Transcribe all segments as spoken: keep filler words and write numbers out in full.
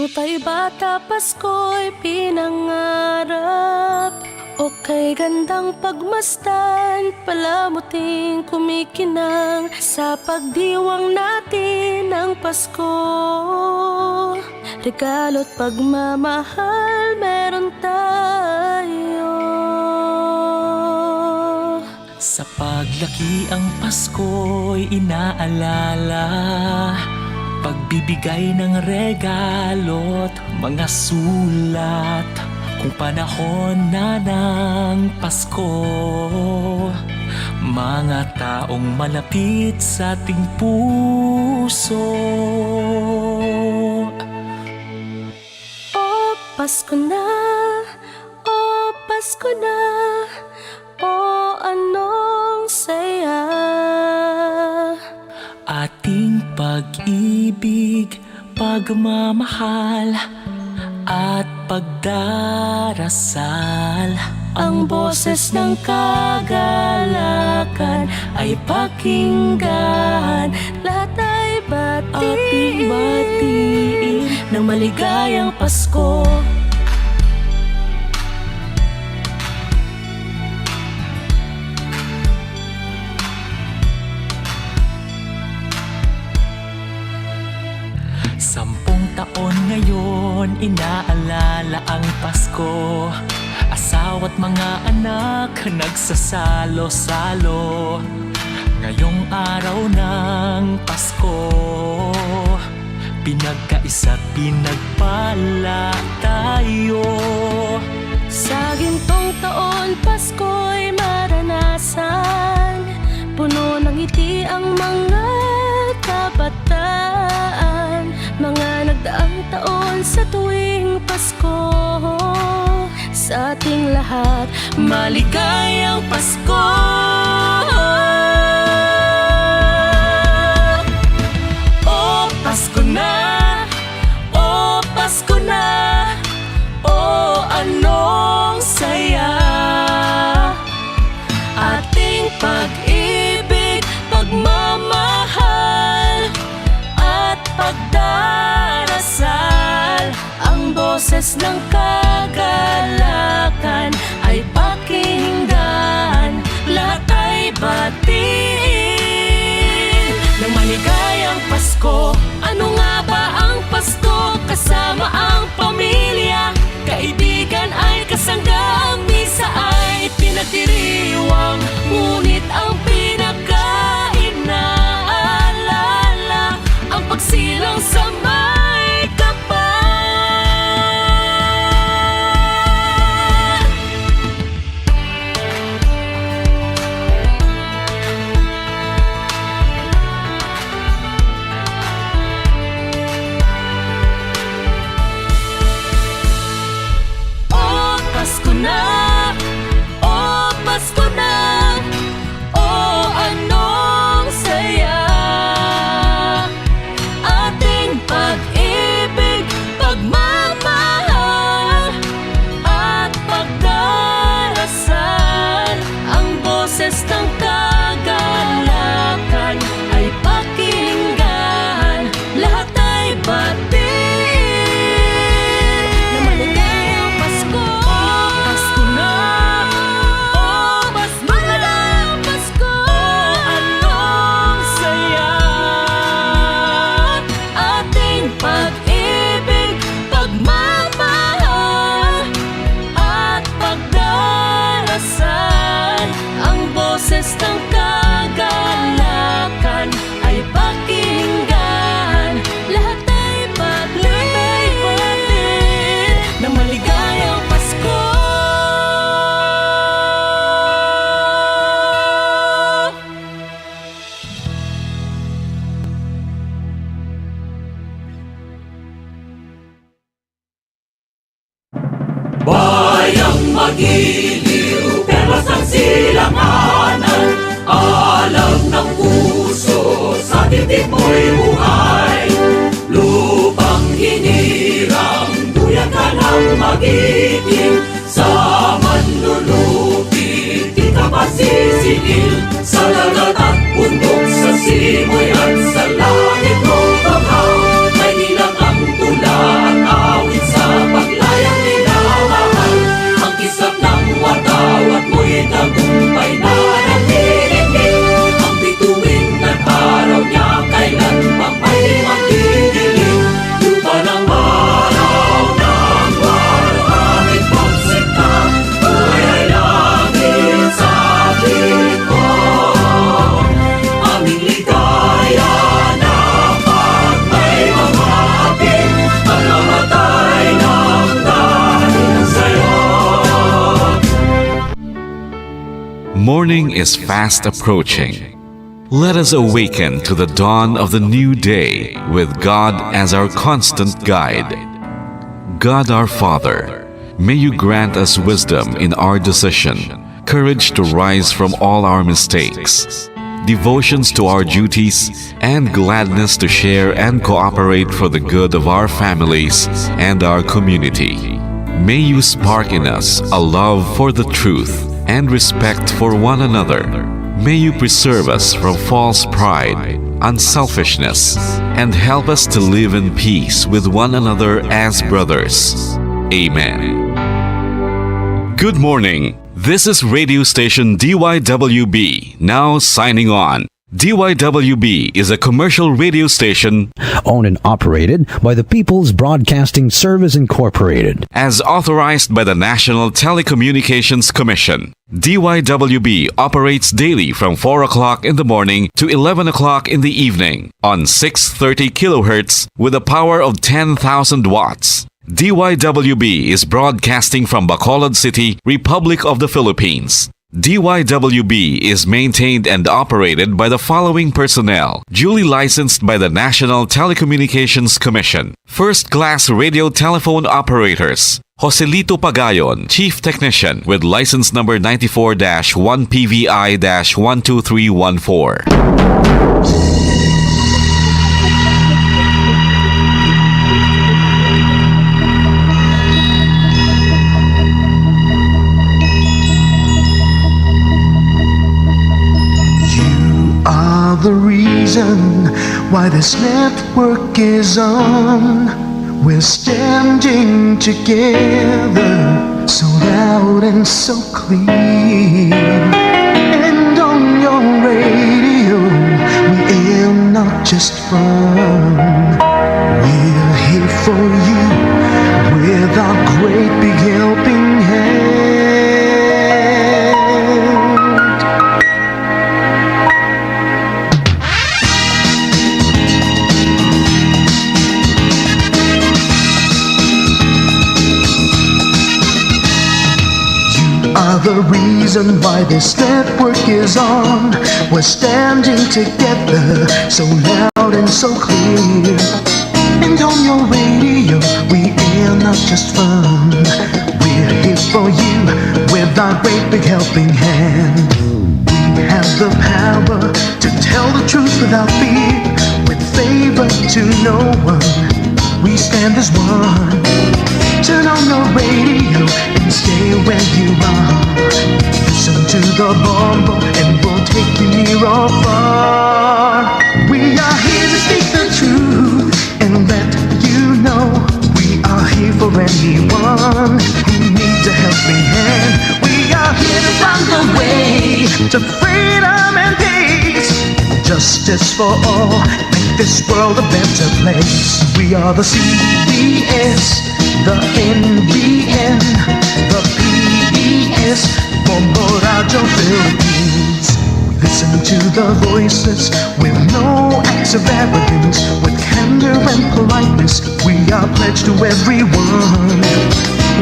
Tay bata, Pasko'y pinangarap. O kay gandang pagmasdan, palamuting kumikinang sa pagdiwang natin ng Pasko. Regalo't pagmamahal meron tayo. Sa paglaki ang Pasko'y inaalala, pagbibigay ng regalo't mga sulat. Kung panahon na ng Pasko, mga taong malapit sa ating puso. O Pasko na, o Pasko na, o anong saya. Ating pag-ibig, pagmamahal, at pagdarasal. Ang boses ng kagalakan ay pakinggan. Lahat ay batiin. Ating batiin ng maligayang Pasko. Sampung taon ngayon, inaalala ang Pasko. Asawa't mga anak nagsasalo-salo. Ngayong araw ng Pasko, pinagkaisa't pinagpala tayo. Sa gintong taon, Pasko'y maranasan. Puno ng ngiti ang mga kabataan. Mga nagdaang taon sa tuwing Pasko, sa ating lahat, maligayang Pasko. O Pasko na, o Pasko na, o anong saya. Ating pag-ibig, pagmamahal, at pagdarasal. Ang boses ng kagalakan ay pakinggan, lahat ay batiin ng maligayang Pasko. Ano nga ba ang Pasko? Kasama ang pamilya, kaibigan ay kasangga, ang misa ay pinagdiriwang. Ngunit ang pinakainaalala, ang pagsilang sa may kapal. O Pasko na, o Pasko na, o anong saya. Ating pag-ibig, pagmamahal, at pagdarasal. Ang boses ng kagalakan ay pakinggan, lahat ay batiin. Na maligayang Pasko. O Pasko na, o Pasko na, maligayang Pasko. O anong saya. Ating pag-ibig, pagmamahal, at pagdarasal. Ang boses ng kagalakan ay pakinggan, lahat ay batiin. Na maligayang Pasko. Bayang magiliw, perlas ang silanganan, alam ng puso, sa dibdib mo'y buhay. Lupang hinirang, buyakan ang magiting, sa manlulupi, di ka masisiil. Sa dagat at bundok, sa simoy at sa langit, Lupang Haw, may ilang ang tula at Morning is fast approaching. Let us awaken to the dawn of the new day with God as our constant guide. God our Father, may you grant us wisdom in our decision, courage to rise from all our mistakes, devotions to our duties, and gladness to share and cooperate for the good of our families and our community. May you spark in us a love for the truth and respect for one another. May you preserve us from false pride, unselfishness, and help us to live in peace with one another as brothers. Amen. Good morning. This is radio station D Y W B, now signing on. D Y W B is a commercial radio station owned and operated by the People's Broadcasting Service Incorporated, as authorized by the National Telecommunications Commission. D Y W B operates daily from four o'clock in the morning to eleven o'clock in the evening on six thirty kilohertz with a power of ten thousand watts. D Y W B is broadcasting from Bacolod City, Republic of the Philippines. D Y W B is maintained and operated by the following personnel, duly licensed by the National Telecommunications Commission. First class radio telephone operators, Joselito Pagayon, Chief Technician, with license number ninety-four dash one P V I dash one two three one four. You are the reason why this network is on. We're standing together, so loud and so clear. And on your radio, we aim not just fun. We're here for you with our great big helping hand. You are the reason why this network is on. We're standing together, so loud and so clear. And on your radio, we air not just fun. We're here for you with our great big helping hand. We have the power to tell the truth without fear, with favor to no one. We stand as one. Turn on the radio and stay where you are. Listen to the bombo and we'll take you near or far. We are here to speak the truth and let you know we are here for anyone who needs a helping hand. We are here to find a way to freedom and peace. Justice for all, make this world a better place. We are the C B S, the N B N, the P B S, Bombo Radyo Philippines. We listen to the voices with no acts of arrogance, with candor and politeness. We are pledged to everyone.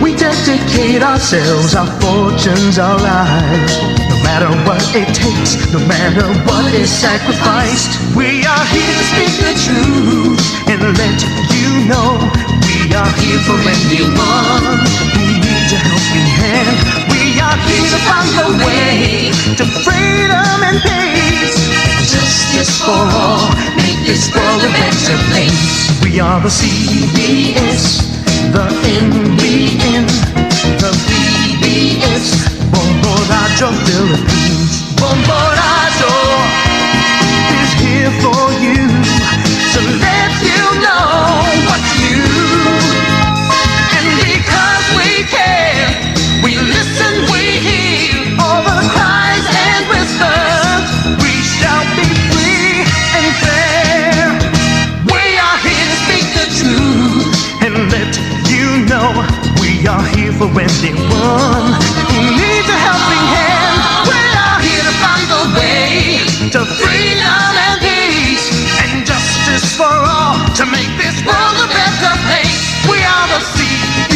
We dedicate ourselves, our fortunes, our lives. No matter what it takes, no matter what is sacrificed, we are here to speak the truth and let you know we are here for anyone who needs a helping hand. We are here to find a way to freedom and peace, justice for all, make this world a better place. We are the C B S, the N B N, the P B S, Bombo Radyo Philippines. Bombo Radyo is here for you to let you know what's new. And because we care, we listen, we hear all the cries and whispers. We shall be free and fair. We are here to speak the truth and let you know we are here for anyone who needs a helping hand. We are here to find a way to freedom and peace and justice for all to make this world a better place. We are the C B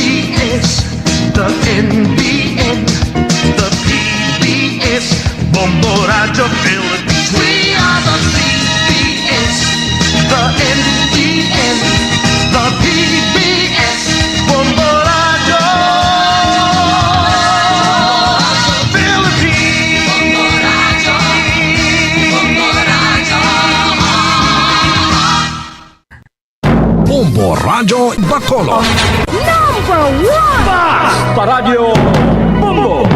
S, the N B N, the P B S, Radyo Bacolod. Number one! Basta Radyo Bombo!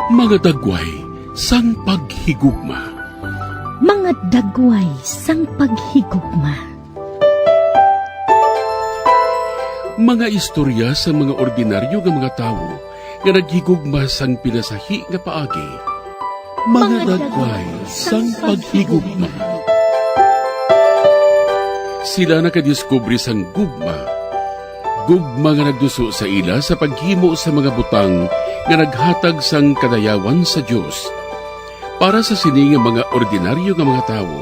Mga dagway sang paghigugma. Mga dagway sang paghigugma. Mga istorya sa mga ordinaryo nga mga tawo nga naghigugma sang pinasahi nga paagi. Mga dagway sang paghigugma. Sila nakadiskubre sang gugma. Gugma nga nagduso sa ila sa paghimo sa mga butang nga naghatag sang kadayawan sa Dios. Para sa sini nga mga ordinaryo nga mga tawo,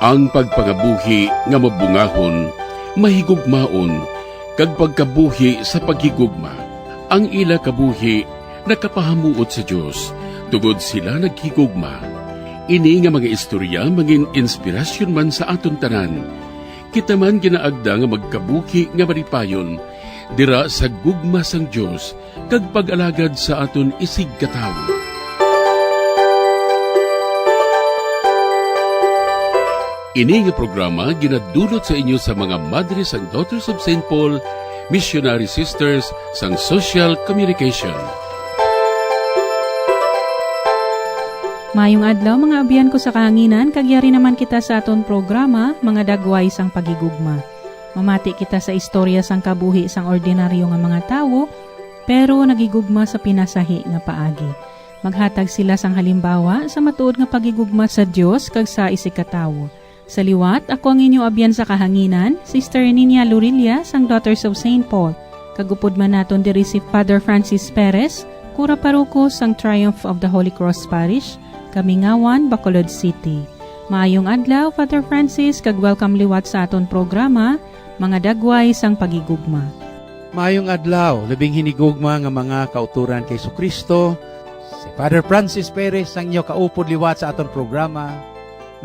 ang pagpangabuhi nga mabungahon, mahigugmaon, kag pagkabuhi sa paghigugma. Ang ila kabuhi nakapahamuot sa Dios, tungod sila naghigugma. Ini nga mga istorya mangin inspirasyon man sa aton tanan. Kita man ginaagda nga magkabuhi nga malipayon dira sa gugma sang Dios kag pag-alagad sa aton isigkatawo. Ini nga programa ginadulot sa inyo sa mga Madre sang Daughters of Saint Paul, Missionary Sisters sang Social Communication. Maayong adlaw, mga abyan ko sa kahanginan, kag yari naman kita sa aton programa, Mga Dagway sang Paghigugma. Mamati kita sa istorya sang kabuhi sang ordinaryo nga mga tawo, pero nagigugma sa pinasahi nga paagi. Maghatag sila sang halimbawa sa matuod nga paghigugma sa Dios kag sa isigkatawo. Sa liwat, ako ang inyo abyan sa kahanginan, Sister Ninia Lurilla sang Daughters of Saint Paul. Kag upod man naton diri si Father Francis Perez, kura paroko sang Triumph of the Holy Cross Parish, Kamingawan, Bacolod City. Maayong adlaw, Father Francis, kag welcome liwat sa aton programa, Mga Dagway sang Paghigugma. Maayong adlaw, labing hinigugma nga mga kauturan kay Jesu-Cristo. Si Father Francis Perez ang inyo kaupod liwat sa aton programa,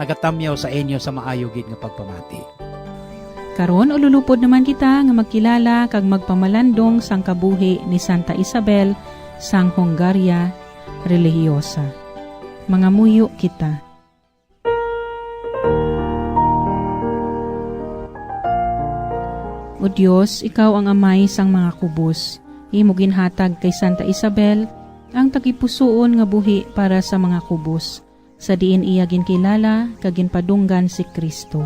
nagatamyaw sa inyo sa maayo gid nga pagpamati. Karon, ululupod naman kita nga magkilala kag magpamalandong sang kabuhi ni Santa Isabel sang Hungaria relihiyosa. Mangamuyo kita. O Dios, ikaw ang amay sang mga kubos. Imo ginhatag kay Santa Isabel ang tagipusoon nga buhi para sa mga kubos, sa diin iya ginkilala kag ginpadunggan si Cristo.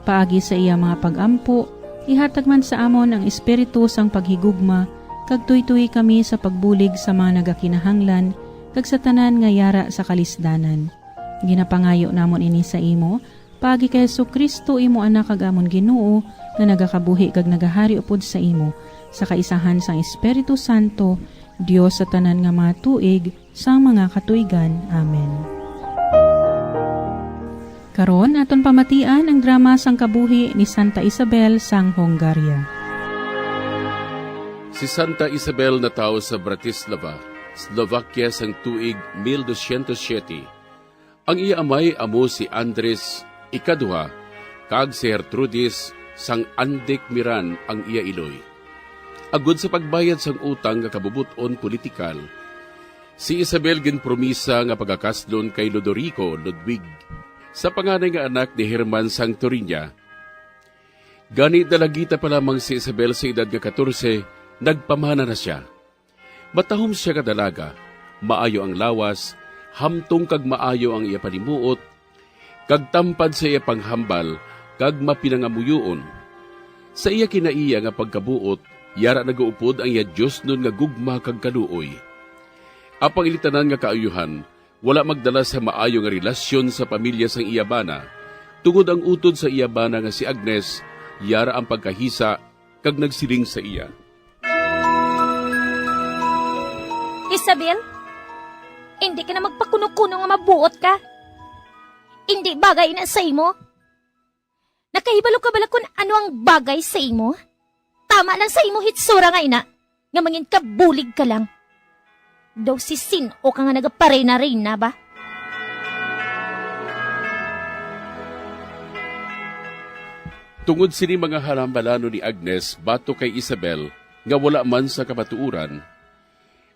Paagi sa iya mga pag-ampo, ihatag man sa amon ang espiritu sang paghigugma, kag tuytoyi kami sa pagbulig sa mga nagakinahanglan kag sa tanan nga yara sa kalisdanan. Ginapangayo namon ini sa imo, paagi kay Jesu-Cristo, imo Anak kag amon Ginoo, nga nagakabuhi kag nagahari upod sa imo, sa kaisahan sang Espiritu Santo, Dios sa tanan nga mga tuig, sang mga katuigan. Amen. Karon, aton pamatian ang drama sang kabuhi ni Santa Isabel sang Hungaria. Si Santa Isabel natawo sa Bratislava, Slovakia, sang tuig mil dosyentos siyete. Ang iya amay amo si Andres Ikaduha kag si Gertrudis sang Andic Miran ang iya iloy. Agod sa pagbayad sang utang nga kabubot-on politikal, si Isabel ginpromisa nga pagakaslon kay Lodorico Ludwig, sa panganay nga anak ni Herman sang Toriña. Gani, dalagita pa lamang si Isabel sa edad nga katorse, nagpamana na sia. Matahom sia nga dalaga, maayo ang lawas, hamtong kag maayo ang iya panimuot, kag tampad sa iya panghambal kag mapinangamuyoon. Sa iya kinaiya nga pagkabuot, yara nagaupod ang iya diosnon nga gugma kag kaluoy. Apang ini tanan nga kaayuhan wala magdala sa maayo nga relasyon sa pamilya sang iya bana, tungod ang utod sa iya bana nga si Agnes, yara ang pagkahisa kag nagsiling sa iya. Isabel, indi ka na magpakuno-kuno nga mabuot ka. Indi bagay ina sa imo. Nakahibalo ka bala kon ano ang bagay sa imo? Tama lang sa imo hitsura nga ina, nga mangin kabulig ka lang. Daw si sin-o ka nga nagaparina-rina ba? Tungod sini mga halambalanon ni Agnes batok kay Isabel nga wala man sa kamatuoran,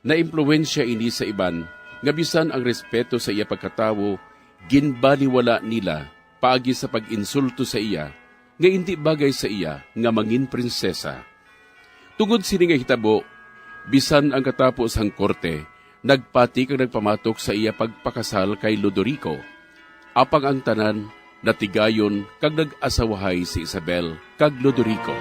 naimpluwensya ini sa iban nga bisan ang respeto sa iya pagkatawo Ginbaliwala nila paagi sa pag-insulto sa iya nga indi bagay sa iya nga mangin-prinsesa. Tungod sini nga hitabo, bisan ang katapo sang korte nagpati kag nagpamatok sa iya pagpakasal kay Lodorico. Apang ang tanan natigayon kag nag-asawahay si Isabel kag Lodorico.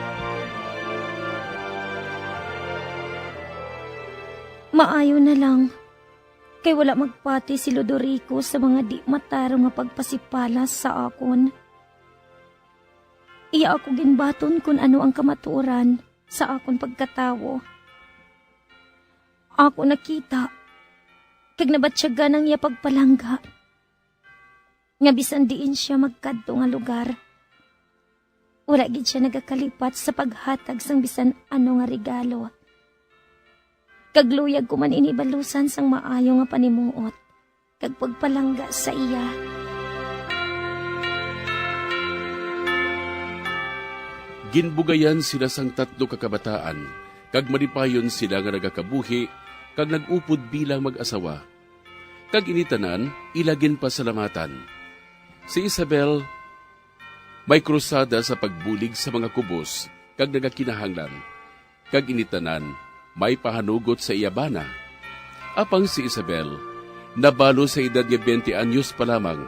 Maayo na lang, kay wala magpati si Lodorico sa mga di matarong nga pagpasipalas sa akon. Iya ako ginbaton kon ano ang kamatuoran sa akon pagkatawo. Ako nakita, kag nabatyagan ang iya pagpalangga, nga bisan diin sia magkadto nga lugar, wala gid sia nagakalipat sa paghatag sang bisan ano nga regalo. Kag luyag ko man ini balusan sang maayo nga panimuot kag pagpalangga sa iya. Ginbugayan sila sang tatlo ka kabataan, kag malipayon sila nga nagakabuhi kag nag-upod bilang mag-asawa. Kag ini tanan ila ginpasalamatan. Si Isabel may krusada sa pagbulig sa mga kubos kag nagakinahanglan, kag ini tanan may pahanugot sa iya bana. Apang si Isabel nabalo sa edad nga twenty anyos pa lamang.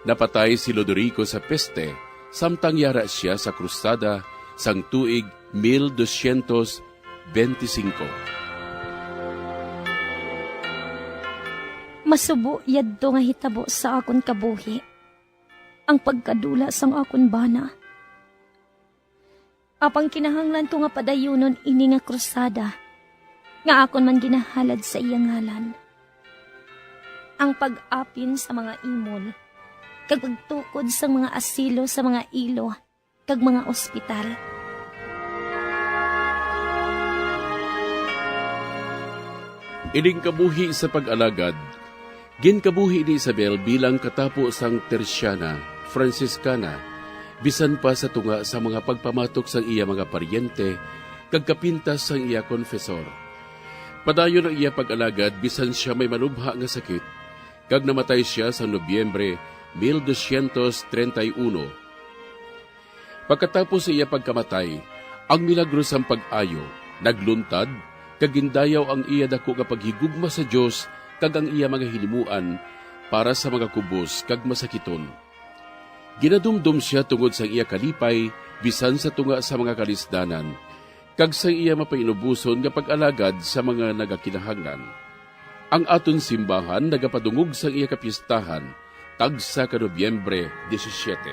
Napatay si Lodorico sa peste samtang yara sia sa krusada sang tuig mil dosyentos benti singko. Masubo yadto nga hitabo sa akon kabuhi, ang pagkadula sang akon bana. Apang kinahanglan ko nga padayunon ini nga krusada nga akon man ginahalad sa iya ngalan. Ang pag-apin sa mga imol kag pagtukod sang mga asilo sa mga ilo kag mga ospital. Ining kabuhi sa pag-alagad, ginkabuhi ni Isabel bilang katapo sang Tersiana, Franciscana, bisan pa sa tunga sa mga pagpamatok sang iya mga paryente kag kapintas sang iya konfesor. Padayon ang iya pag-alagad bisan sia may malubha nga sakit, kag namatay sia sa Nobyembre mil dosyentos treinta y uno. Pagkatapos sa iya pagkamatay, ang milagro sang pag-ayo nagluntad, kag gindayaw ang iya daku nga paghigugma sa Dios kag ang iya mga hinimuan para sa mga kubos kag masakiton. Ginadumdom sia tungod sang iya kalipay bisan sa tunga sa mga kalisdanan, kag sang iya mapainuboson nga pag-alagad sa mga nagakinahanglan. Ang aton simbahan nagapadungog sang iya kapistahan, tagsa ka Nobyembre disisyete.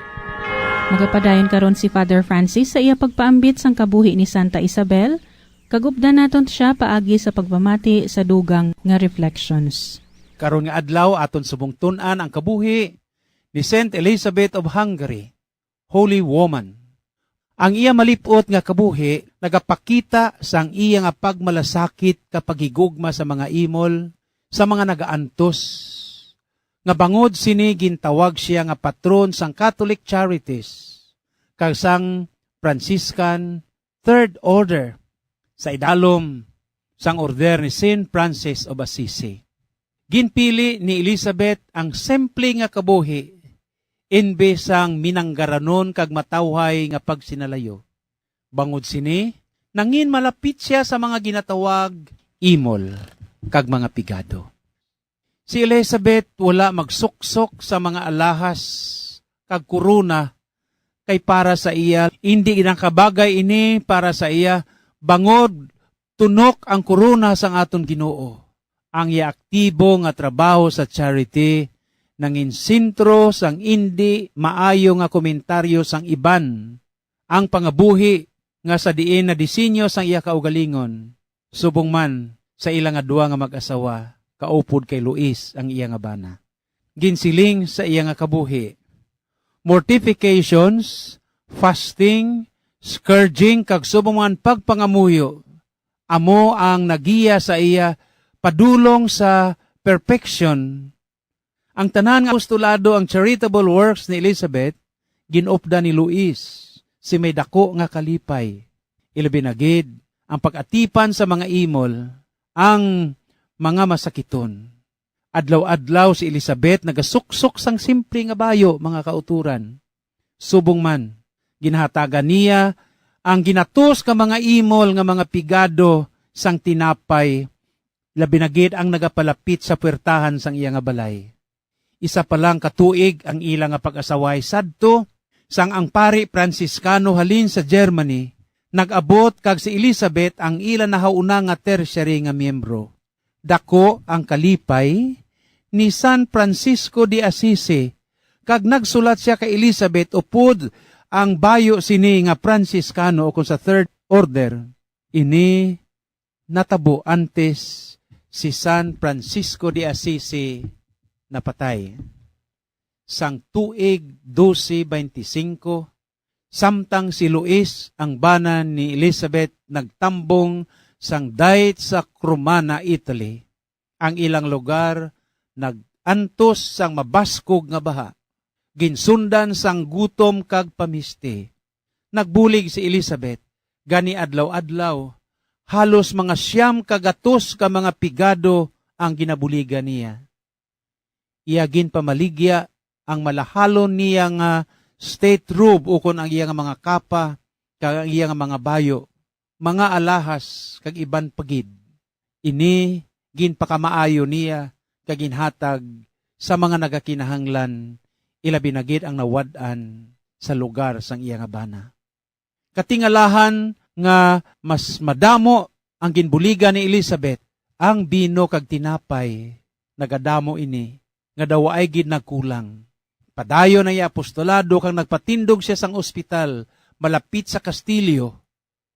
Magapadayon karon si Father Francis sa iya pagpaambit sang kabuhi ni Santa Isabel, kag updan naton sia paagi sa pagpamati sa dugang nga reflections. Karon nga adlaw, aton subong tun-an ang kabuhi ni Saint Elizabeth of Hungary, Holy Woman. Ang iya malip-ot nga kabuhi nagapakita sang iya nga pagmalasakit ka paghigugma sa mga imol, sa mga nagaantos, nga bangod sini gintawag sia nga patron sang Catholic Charities kag sang Franciscan Third Order sa idalom sang order ni Saint Francis of Assisi. Ginpili ni Elizabeth ang simple nga kabuhi, imbes sang minanggaranon kag matawhay nga pagsinalayo. Bangod sini, nangin malapit sia sa mga ginatawag imol kag mga pigado. Si Elizabeth wala magsuksok sa mga alahas kag korona, kay para sa iya, indi ginakabagay ini para sa iya, bangod tunok ang korona sang aton Ginoo. Ang iya aktibo nga trabaho sa charity nangin sentro sang indi maayo nga komentaryo sang iban. Ang pangabuhi nga sa diin nadisenyo sang iya kaugalingon, subong man sa ila nga duha nga mag-asawa, kaupod kay Luis ang iya nga bana. Ginsiling sa iya nga kabuhi, mortifications, fasting, scourging, kag subong man pagpangamuyo, amo ang nagiya sa iya padulong sa perfection. Ang tanan nga apostolado, ang charitable works ni Elizabeth, gin-updan ni Luis, si may dako nga kalipay. Ilabi na gid ang pag-atipan sa mga imol, ang mga masakiton. Adlaw-adlaw si Elizabeth nagasuksok sang simple nga bayo, mga kauturan. Subong man, ginahatagan niya ang ginatos nga mga imol nga mga pigado sang tinapay, labi na gid ang nagapalapit sa puwertahan sang iya nga balay. Isa pa lang ka tuig ang ila nga pag-asawahay sadto, sang ang pari Franciscano halin sa Germany nag-abot, kag si Elizabeth ang ila nahauna nga tertiary nga miyembro. Daku ang kalipay ni San Francisco de Assisi, kag nagsulat sia kay Elizabeth upod ang bayo sini nga Franciscano ukon sa Third Order. Ini natabo antes si San Francisco de Assisi napatay. Sang tuig dose beintisinko, samtang si Luis, ang bana ni Elizabeth, nagtambong sang dayt sa Cromana, Italy, ang ilang lugar nag-antos sang mabaskog nga baha, ginsundan sang gutom kag pamisti. Nagbulig si Elizabeth, gani adlaw-adlaw, halos mga siyam ka gatos ka mga pigado ang ginabuligan niya. Iya ginpamaligya ang malahalon niya nga state robe ukon ang iya nga mga kapa kag ang iya nga mga bayo, mga alahas kag iban pa gid. Ini ginpakamaayo niya kag ginhatag sa mga nagakinahanglan, ilabi na gid ang nawad-an sa lugar sang iya nga bana. Katingalahan nga mas madamo ang ginbuligan ni Elizabeth, ang bino kag tinapay, nagadamo ini, nga daw waay gid nagkulang. Padayon ang iya apostolado kag nagpatindog sia sang ospital malapit sa kastilyo,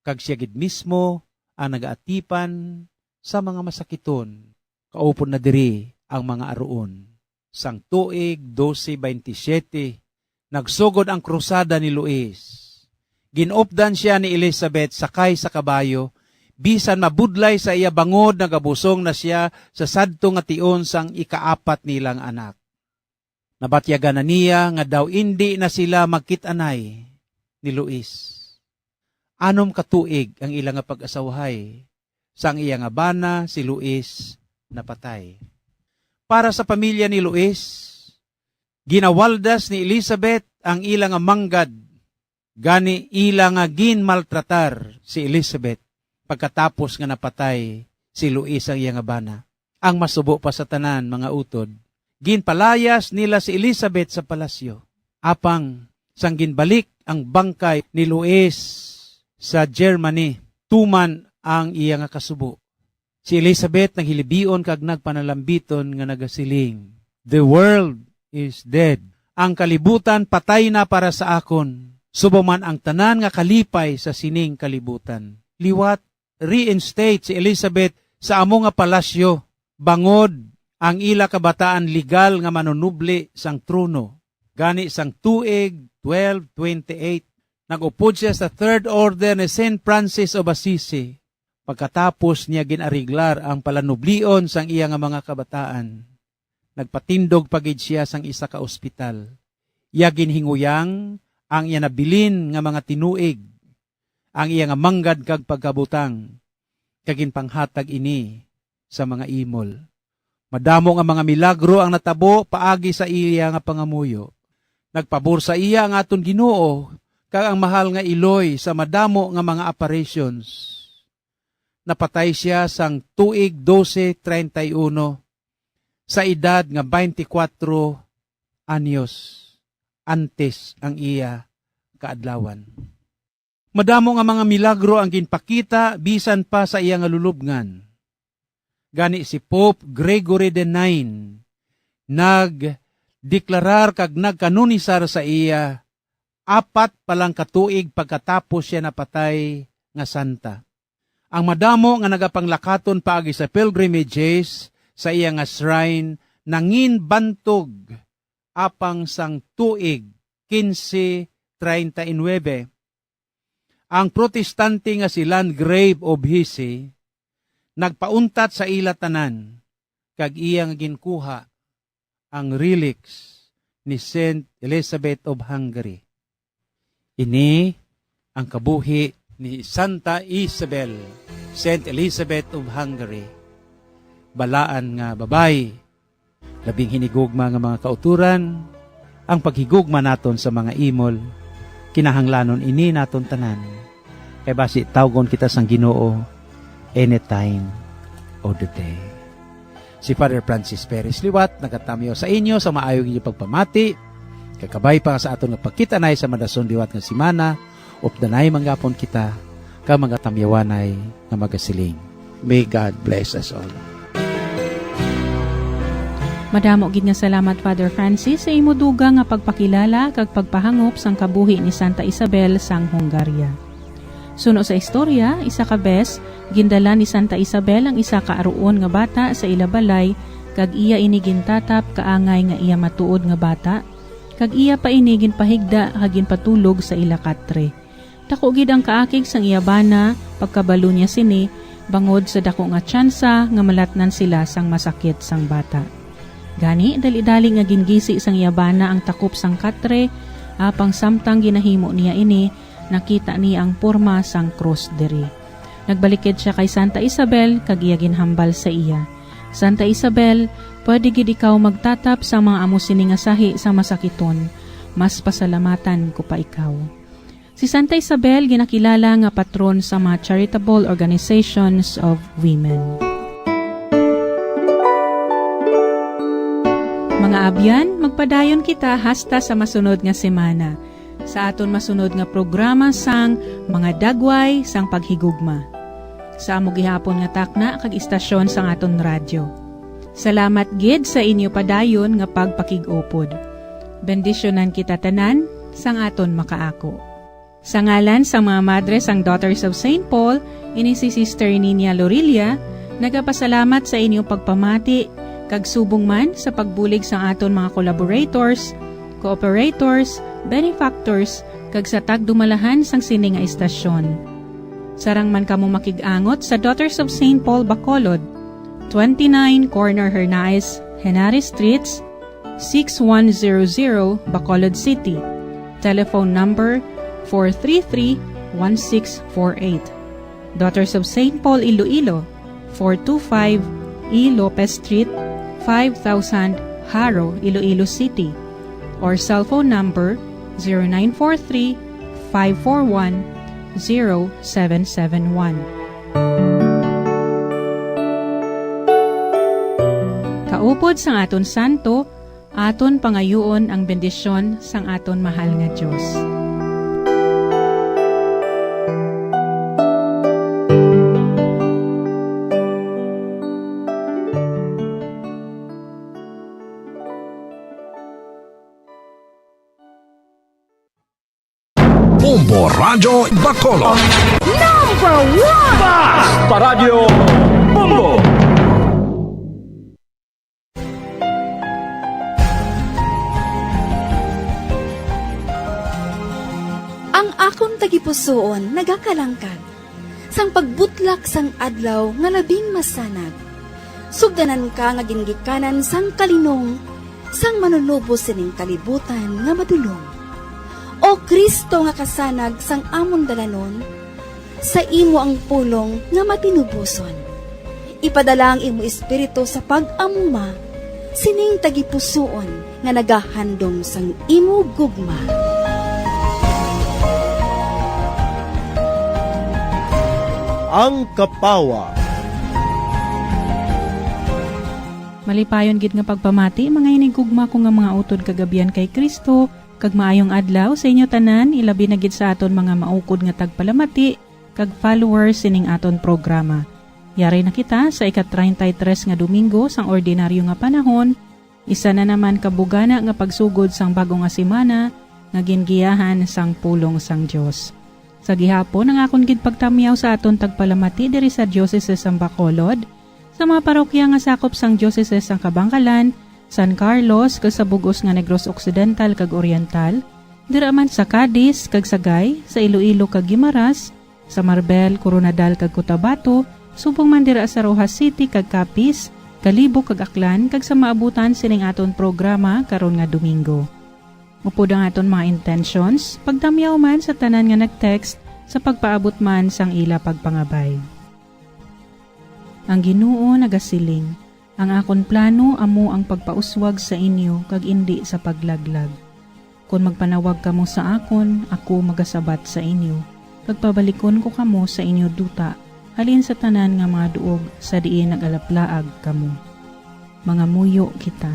kag sia gid mismo ang nagaatipan sa mga masakiton. Kaupod na diri ang mga aruon. Sang tuig dose beintisyete, nagsugod ang krusada ni Luis. Gin-updan sia ni Elizabeth sakay sa kabayo, bisan mabudlay sa iya bangod, nagabusong na sia sa sadto nga tion sang ikaapat nilang anak. Nabatyagan na niya nga daw indi na sila magkit-anay ni Luis. Anom ka tuig ang ila nga pag-asawahay, sang iya nga bana si Luis napatay. Para sa pamilya ni Luis, ginawaldas ni Elizabeth ang ila nga manggad, gani ila nga ginmaltratar si Elizabeth pagkatapos nga napatay si Luis, ang iya nga bana. Ang masubo pa sa tanan, mga utod, ginpalayas nila si Elizabeth sa palasyo. Apang sang ginbalik ang bangkay ni Luis sa Germany, tuman ang iya nga kasubo. Si Elizabeth naghilibion kag nagpanalambiton nga nagasiling, "The world is dead. Ang kalibutan patay na para sa akon, subong man ang tanan nga kalipay sa sining kalibutan." Liwat, reinstate si Elizabeth sa amo nga palasyo, bangod ang ila kabataan legal nga manunubli sang trono. Gani sang tuig twelve twenty-eight, nag-upod sia sa Third Order ni Saint Francis of Assisi. Pagkatapos niya gin-ariglar ang palanublion sang iya nga mga kabataan, nagpatindog pa gid sia sang isa ka ospital. Iya ginhinguyang ang iya nabilin nga mga tinuig, ang iya nga manggad kag pagkabutang, kag ginpanghatag ini sa mga imol. Madamo nga mga milagro ang natabo paagi sa iya nga pangamuyo. Nagpabor sa iya ang aton Ginoo kag ang mahal nga iloy sa madamo nga mga apparitions. Napatay sia sang tuig dose treinta y uno, sa edad nga twenty-four anyos, antes ang iya kaadlawan. Madamo nga mga milagro ang ginpakita bisan pa sa iya nga lulubngan. Gani, si Pope Gregory the Nine nagdeklarar kag nagkanonisar sa iya apat pa lang ka tuig pagkatapos sia napatay nga santa. Ang madamo nga nagapanglakaton paagi sa pilgrimages sa iya nga shrine nangin bantog apang sang tuig quince treinta y nueve, ang protestante nga si Landgrave of Hesse nagpauntat sa ila tanan, kag iya nga ginkuha ang relics ni Saint Elizabeth of Hungary. Ini ang kabuhi ni Santa Isabel, Saint Elizabeth of Hungary. Balaan nga babayi, Labing hinigugma nga mga kauturan, ang paghigugma naton sa mga imol, kinahanglanon ini naton tanan, kay basi tawgon kita sang Ginoo anytime of the day. Si Father Francis Perez liwat nagatamyaw sa inyo sa maayong inyong pagpamati, kakabay pa nga sa aton nga pagkita-anay sa madason liwat nga semana, updanay manggapon kita ka mga tamyawanay nga magasiling, "May God bless us all." Madamo gid nga salamat, Father Francis, sa imo dugang nga pagpakilala kag pagpahangop sang kabuhi ni Santa Isabel sang Hungaria. Suno sa istorya, isa ka bes, gindala ni Santa Isabel ang isa ka aruon nga bata sa ila balay, kag iya ini gintatap kaangay nga iya matuod nga bata, kag iya pa ini ginpahigda kag ginpatulog sa ila katre. Daku gid ang kaakig sang iya bana pagkabalo niya sini, bangod sa daku nga tsansa nga malatnan sila sang masakit sang bata. Gani, dali-dali nga gingisi sang iya bana ang takop sang katre, apang samtang ginahimo niya ini, nakita niya ang porma sang krus diri. Nagbalik gid sia kay Santa Isabel kag iya ginhambal sa iya, "Santa Isabel, pwede gid ikaw magtatap sa mga amo sini nga sahi sa masakiton. Mas pasalamatan ko pa ikaw." Si Santa Isabel ginakilala nga patron sa mga charitable organizations of women. Mga abyan, magpadayon kita hasta sa masunod nga semana, sa aton masunod nga programa sang Mga Dagway sang Paghigugma, sa amo gihapon nga takna kag istasyon sang aton radyo. Salamat gid sa inyo padayon nga pagpakig-upod. Bendisyonan kita tanan sang aton makaako. Sa ngalan sang mga madre sang Daughters of Saint Paul, ini si Sister Nina Lorilla, nagapasalamat sa inyong pagpamati, kag subong man sa pagbulig sang aton mga collaborators, cooperators, benefactors, kag sa tagdumalahan sang sini nga istasyon. Sarang man kamo makig-angot sa Daughters of Saint Paul Bacolod, twenty-nine Corner Hernaez, Henares Streets, six one zero zero, Bacolod City. Telephone number four three three, one six four eight. Daughters of Saint Paul Iloilo, four two five E Lopez Street, five thousand, Jaro, Iloilo City, or cellphone number zero nine four three, five four one, zero seven seven one. Kaupod sang aton santo, aton pangayuon ang bendisyon sang aton mahal nga Dios. Bombo Radyo Bacolod. Number one! Basta Radyo Bombo! Ang akon tagipusoon nagakalangkag sang pagbutlak sang adlaw nga labing masanag. Sugdanan ka nga gingikanan sang kalinong sang Manunubos sining kalibutan nga madulom. O Cristo nga kasanag sang amon dalanon, sa imo ang pulong nga matinuboson. Ipadala ang imo Espiritu sa pag-amuma sining tagipusoon nga nagahandom sang imo gugma. Ang Kapawa. Malipayon gid nga pagpamati, mga hinigugma ko nga mga utod kag abyan kay Cristo, kag maayong adlaw sa inyo tanan, ilabi na gid sa aton mga maukod nga tagpalamati kag followers sining aton programa. Yari na kita sa ika-treinta y tres nga Domingo sang ordinaryo nga panahon, isa na naman ka bugana nga pagsugod sang bag-o nga semana nga gingiyahan sang pulong sang Dios. Sa gihapon, ang akon gid pagtamyaw sa aton tagpalamati diri sa Diocese sang Bacolod, sa mga parokya nga sakop sang Diocese sang Kabangkalan, San Carlos, kag sa bug-os nga Negros Occidental kag Oriental, dira man sa Cadiz kag Sagay, sa Iloilo kag Guimaras, sa Marbel, Koronadal kag Cotabato, subong man dira sa Roxas City kag Capiz, Kalibo kag Aklan, kag sa maabutan sining aton programa karon nga Domingo. Upod ang aton mga intentions, pagtamyaw man sa tanan nga nag-text sa pagpaabot man sang ila pagpangabay. Ang Ginoo nagasiling, Ang akon plano amo ang pagpauswag sa inyo kag indi sa paglaglag. Kon magpanawag kamo sa akon, ako magasabat sa inyo, kag pabalikon ko kamo sa inyo duta halin sa tanan nga mga duog sa diin nagalaplaag kamo. Mangamuyo kita.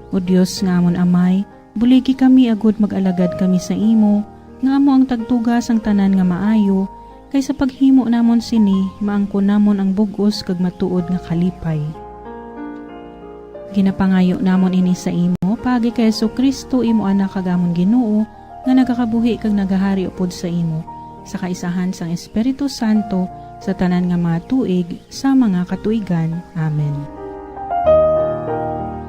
O Dios nga amon Amay, buligi kami agud mag-alagad kami sa imo, nga amo ang tagtuga sang tanan nga maayo, kay sa paghimo namon sini, maangkon namon ang bug-os kag matuod nga kalipay. Ginapangayo namon ini sa imo, paagi kay Jesu-Cristo, imo Anak kag amon Ginoo, nga nagakabuhi kag nagahari upod sa imo, sa kaisahan sang Espiritu Santo, sa tanan nga mga tuig, sa mga katuigan. Amen.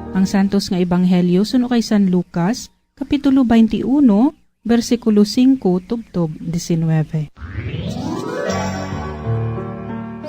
Ang Santos nga Ebanghelyo suno kay San Lucas, Kapitulo twenty-one, bersikulo singko tubtob diecinueve.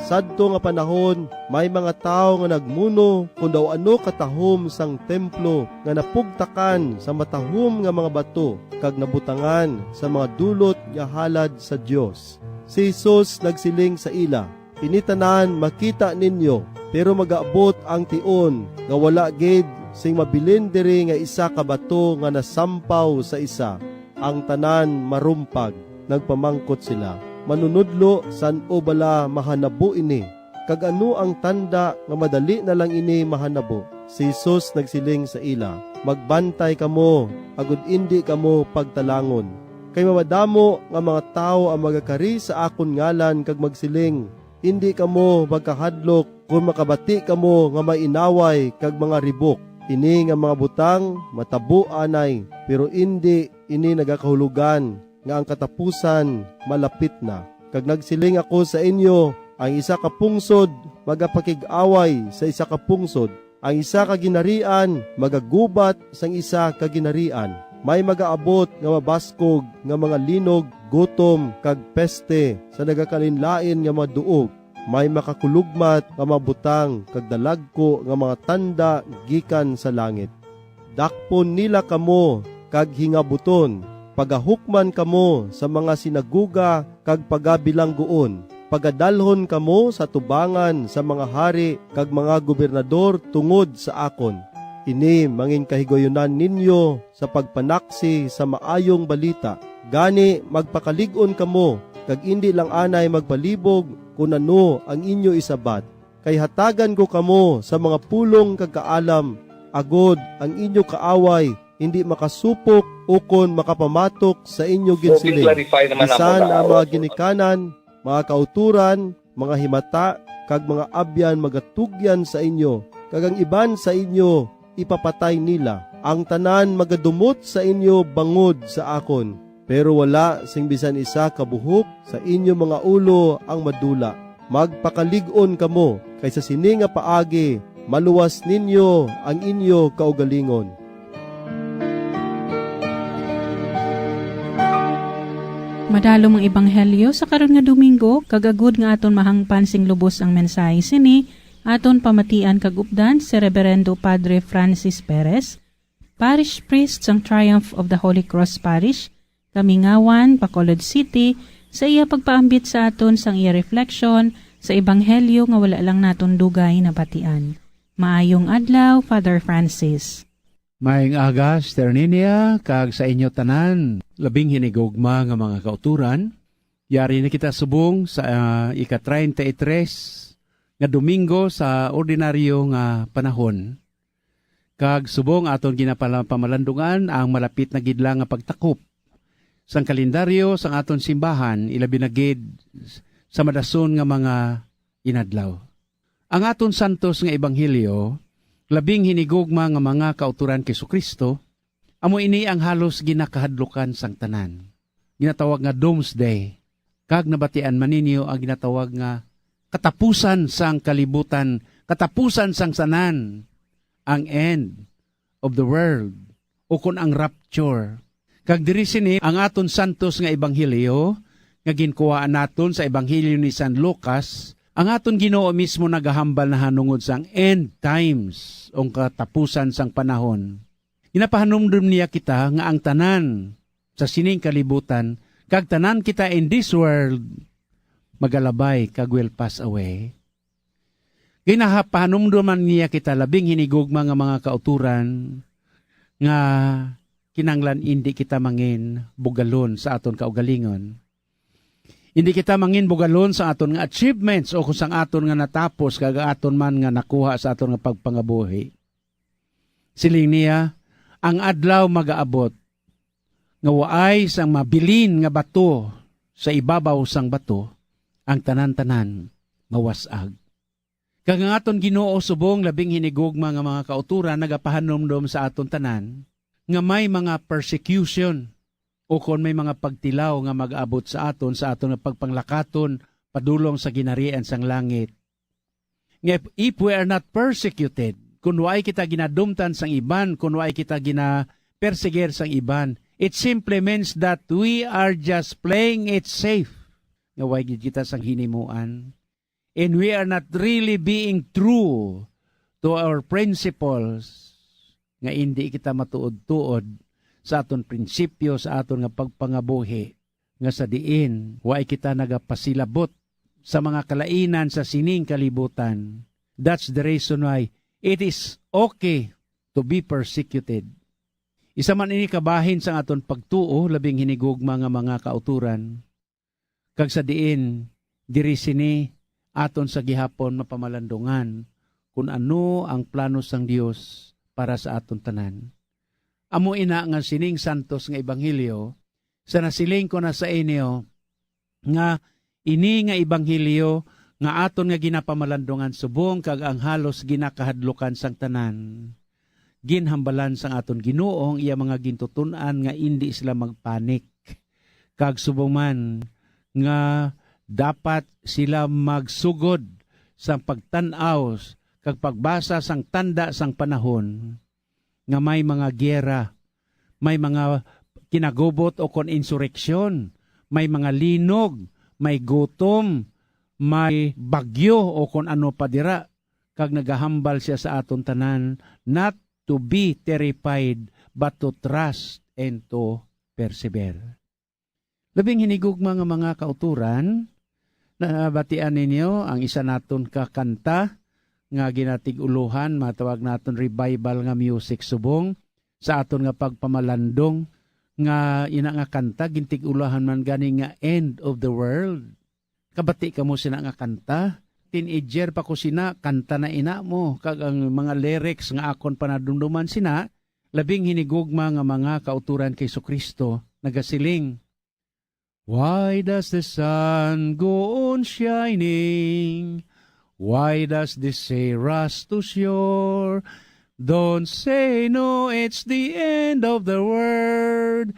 Sadto nga panahon, may mga tawo nga nagmuno kon daw ano katahom sang templo nga napugtakan sa matahom nga mga bato kag nabutangan sa mga dulot nga halad sa Dios. Si Jesus nagsiling sa ila, "Ini tanan makita ninyo, pero magaabot ang tion nga wala gid sing mabilin diri nga isa ka bato nga nasampaw sa isa. Ang tanan marumpag." Nagpamangkot sila, "Manunodlo, san-o bala mahanabo ini? Kag ano ang tanda nga madali na lang ini mahanabo?" Si Jesus nagsiling sa ila, "Magbantay kamo, agod indi kamo pagtalangon. Kay mamadamo nga mga tawo ang magakari sa akon ngalan kag magsiling, 'Indi kamo magkahadlok,' kon makabati kamo nga may inaway kag mga ribok. Ini nga mga butang matabo anay, pero indi ini nagakahulogan nga ang katapusan malapit na. Kag nagsiling ako sa inyo, ang isa ka pungsod magapakig-away sa isa ka pungsod, ang isa ka ginharian magagubat sang isa ka ginharian. May magaabot nga mabaskog nga mga linog, gutom, kag peste sa nagakalainlain nga mga duog. May makakulugmat nga mga butang kag dalagku nga mga tanda gikan sa langit. Dakpon nila kamo kag hingabuton. Pagahukman kamo sa mga sinagoga kag pagabilangguon. Pagadalhon kamo sa tubangan sa mga hari kag mga gobernador tungod sa akon. Ini manginkahigayunan ninyo sa pagpanaksi sa Maayong Balita. Gani, magpakalig-on kamo, kag indi lang anay magpalibog kon ano ang inyo isabat. Kay hatagan ko kamo sa mga pulong kag kaalam, agod ang inyo kaaway hindi makasupok ukon makapamatok sa inyo ginsiling. Bisan ang mga ginikanan, mga kauturan, mga himata, kag mga abyan magatugyan sa inyo, kag ang iban sa inyo ipapatay nila. Ang tanan magadumot sa inyo bangod sa akon, pero wala sing bisan isa ka buhok sa inyo mga ulo ang madula. Magpakalig-on kamo, kay sa sini nga paagi maluwas ninyo ang inyo kaugalingon. Madalom ang ebanghelyo sa karon nga Domingo, kag agud nga aton mahangpan sing lubos ang mensahe sini, aton pamatian kag updan si Reberendo Padre Francis Perez, Parish Priest sang Triumph of the Holy Cross Parish, Kamingawan, Bacolod City, sa iya pagpaambit sa aton sang iya reflection sa ebanghelyo nga wala lang naton dugay nabatian. Maayong adlaw, Father Francis. Maayong aga, Sister Ninia, kag sa inyo tanan, labing hinigugma nga mga kauturan. Yari na kita subong sa, ah, ika-treinta y tres nga Domingo sa ordinaryo nga panahon. Kag subong aton ginapamalandungan ang malapit na gid lang nga pagtakop sang kalendaryo sang aton simbahan, ilabi na gid sa madason nga mga inadlaw. Ang aton santos nga ebanghelyo, labing hinigugma nga mga kauturan kay Jesu-Cristo, amo ini ang halos ginakahadlukan sang tanan. Ginatawag nga Doomsday, kag nabatian man ninyo ang ginatawag nga katapusan sang kalibutan, katapusan sang tanan, ang end of the world, ukon ang rapture. Kag diri sini ang aton santos nga ebanghelyo nga ginkuhaan naton sa ebanghelyo ni San Lucas, ang aton Ginoo mismo nagahambal nahanungod sang end times, o katapusan sang panahon. Ginapahanumdom niya kita nga ang tanan sa sining kalibutan, kag tanan kita in this world, magalabay kag will pass away. Ginapahanumdom man niya kita, labing hinigugma nga mga kauturan, nga kinahanglan indi kita mangin bugalon sa aton kaugalingon. Hindi kita mangin bugalon sa aton nga achievements o kung sang aton nga natapos kag aton man nga nakuha sa aton nga pagpangabuhi. Siling niya, "Ang adlaw magaabot nga waay sang mabilin nga bato sa ibabaw sang bato, ang tanan-tanan mawas-ag." Kag ang aton Ginoo subong labing hinigugma nga mga kauturan nagapahanumdom sa aton tanan nga may mga persecution o kon may mga pagtilaw nga mag-abot sa aton, sa aton nga pagpanglakaton padulong sa ginharian sang langit. Nga if, if we are not persecuted, kung waay kita ginadumtan sang iban, kung waay kita gina-persecute sang iban, it simply means that we are just playing it safe. Nga way gid kita sang hinimuan. And we are not really being true to our principles, nga indi kita matuod-tuod sa aton prinsipyo, sa aton nga pagpangabuhi, nga sa diin waay kita nagapasilabot sa mga kalainan sa sining kalibutan. That's the reason why it is okay to be persecuted. Isa man ini kabahin sang aton pagtuo, labing hinigugma nga mga kauturan. Kag sa diin diri sini aton sa gihapon mapamalandungan kun ano ang plano sang Dios para sa aton tanan. Amo ina nga sining santos nga ebanghelyo, sa nasiling ko na sa inyo nga ini nga ebanghelyo nga aton nga ginapamalandungan subong kag ang halos ginakahadlukan sang tanan, ginhambalan sang aton Ginoo ang iya mga gintuton-an nga indi sila magpanik, kag subong man nga dapat sila magsugod sang pagtan-aw kag pagbasa sang tanda sang panahon, nga may mga giyera, may mga kinagubot o kon insureksyon, may mga linog, may gutom, may bagyo o kon ano pa dira, kag nagahambal siya sa aton tanan not to be terrified, but to trust and to persevere. Labing hinigugma nga mga kauturan, nabatian ninyo ang isa naton ka kanta nga ginatig-ulohan, matawag naton revival nga music subong sa aton nga pagpamalandong, nga ina nga kanta gintig-ulohan man gani nga End of the World. Kabati kamo sina nga kanta? Teenager pa ko sina, kanta na ina mo, kag ang mga lyrics nga akon panadumduman sina, labing hinigugma nga mga kauturan kay Jesu-Cristo, nagasiling, "Why does the sun go on shining? Why does the sea rush to shore? Don't say no, it's the end of the world,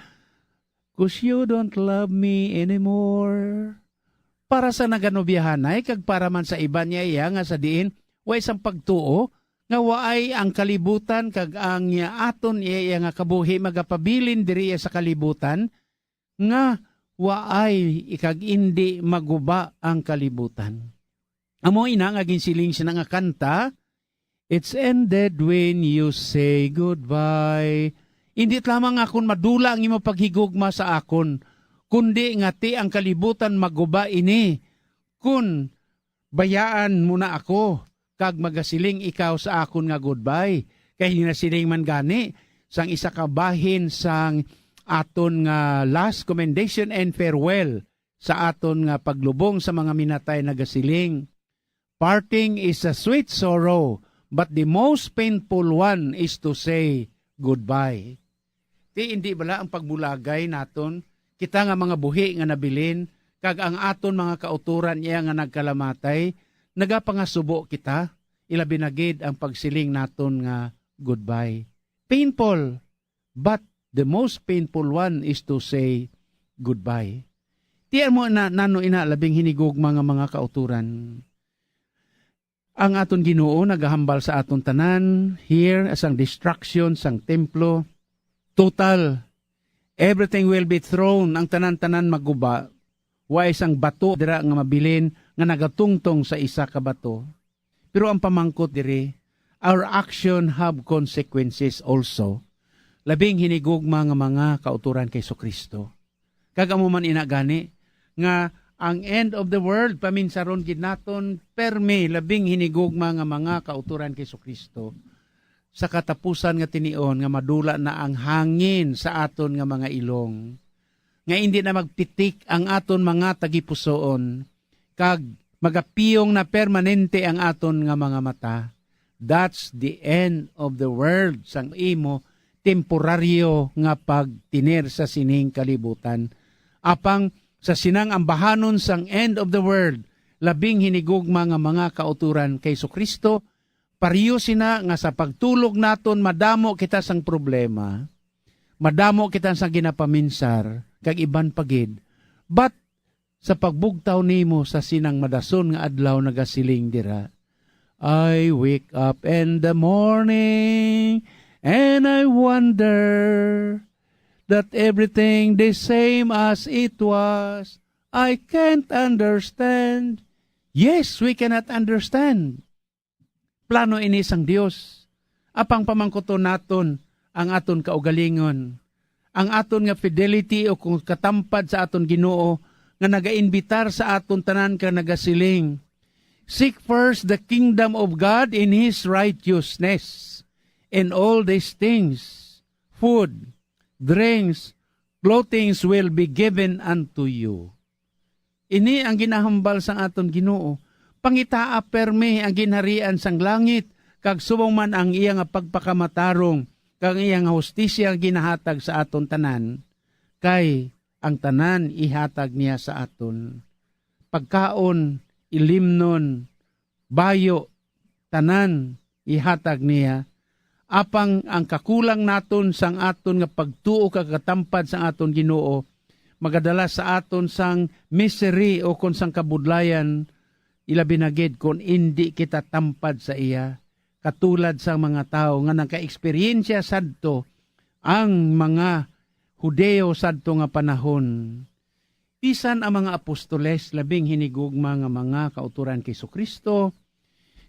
'cause you don't love me anymore." Para sa naganubiyahanay kag para man sa iban niya iya nga sa diin way sang pagtuo, nga waay ang kalibutan kag ang aton iya, iya nga kabuhi magapabilin diri iya sa kalibutan, nga waay kag indi maguba ang kalibutan. Amo ina nga ginsiling sina nga kanta, "It's ended when you say goodbye." Indi lamang nga kon madula ang imo paghigugma sa akon, kundi nga ti ang kalibutan maguba ini, kun bayaan mo na ako, kag magasiling ikaw sa akon nga goodbye. Kay ginasiling man gani sang isa ka bahin sang aton nga last commendation and farewell sa aton nga paglubong sa mga minatay, nagasiling, "Parting is a sweet sorrow, but the most painful one is to say goodbye." Ti indi bala ang pagbulagay naton, kita nga mga buhi nga nabilin, kag ang aton mga kautoran iya nga nagkalamatay, nagapangasubo kita, ilabi na gid ang pagsiling naton nga goodbye. Painful, but the most painful one is to say goodbye. Ti amo na, nano ina labing hinigugma nga mga kautoran. Ang aton Ginoo nagahambal sa aton tanan, here, sang destruction sang templo. Total, everything will be thrown, ang tanan-tanan maguba. Wa isang bato dira nga mabilin nga nagatungtong sa isa ka bato. Pero ang pamangkot diri, our action have consequences also. Labing hinigugma nga mga kauturan kay Jesu-Cristo. Kag amo man ina gani nga ang end of the world, paminsaron gid naton, permi, labing hinigugma nga mga kauturan kay Jesu-Cristo, sa katapusan nga tinion nga madula na ang hangin sa aton nga mga ilong, nga indi na magpitik ang aton mga tagipusoon, kag magapiyong na permanente ang aton nga mga mata. That's the end of the world, sang imo temporaryo nga pagtinir sa sining kalibutan. Apang sa sinang ambahanon sang end of the world, labing hinigugma nga mga kauturan kay Jesu-Cristo, pareho sina nga sa pagtulog naton madamo kita sang problema, madamo kita sang ginapaminsar, kag iban pa gid. But sa pagbugtaw nimo sa sinang madason nga adlaw, nagasiling dira, "I wake up in the morning and I wonder that everything the same as it was. I can't understand." Yes, we cannot understand. Plano ini sang Dios. Apang pamangkuton naton ang aton kaugalingon, ang aton nga fidelity o kung katampad sa aton Ginoo, nga nagainbitar sa aton tanan kag nagasiling, "Seek first the kingdom of God and His righteousness, and all these things, food, drinks, clothings will be given unto you." Ini ang ginahambal sang aton Ginoo. Pangitaa permi ang ginharian sang langit, kag subong man ang iya nga pagpakamatarong, kag ang iya nga hustisya ginahatag sa aton tanan, kay ang tanan ihatag niya sa aton. Pagkaon, ilimnon, bayo, tanan ihatag niya. Apang ang kakulang naton sang aton nga pagtuo kag katampad sang aton Ginoo magadala sa aton sang misery o kon sang kabudlayan, ilabi na gid kon indi kita tampad sa iya, katulad sang mga tawo nga nagka-eksperyensya sadto ang mga Hudiyo sadto nga panahon. Bisan ang mga apostoles, labing hinigugma nga mga kauturan kay Jesu-Cristo,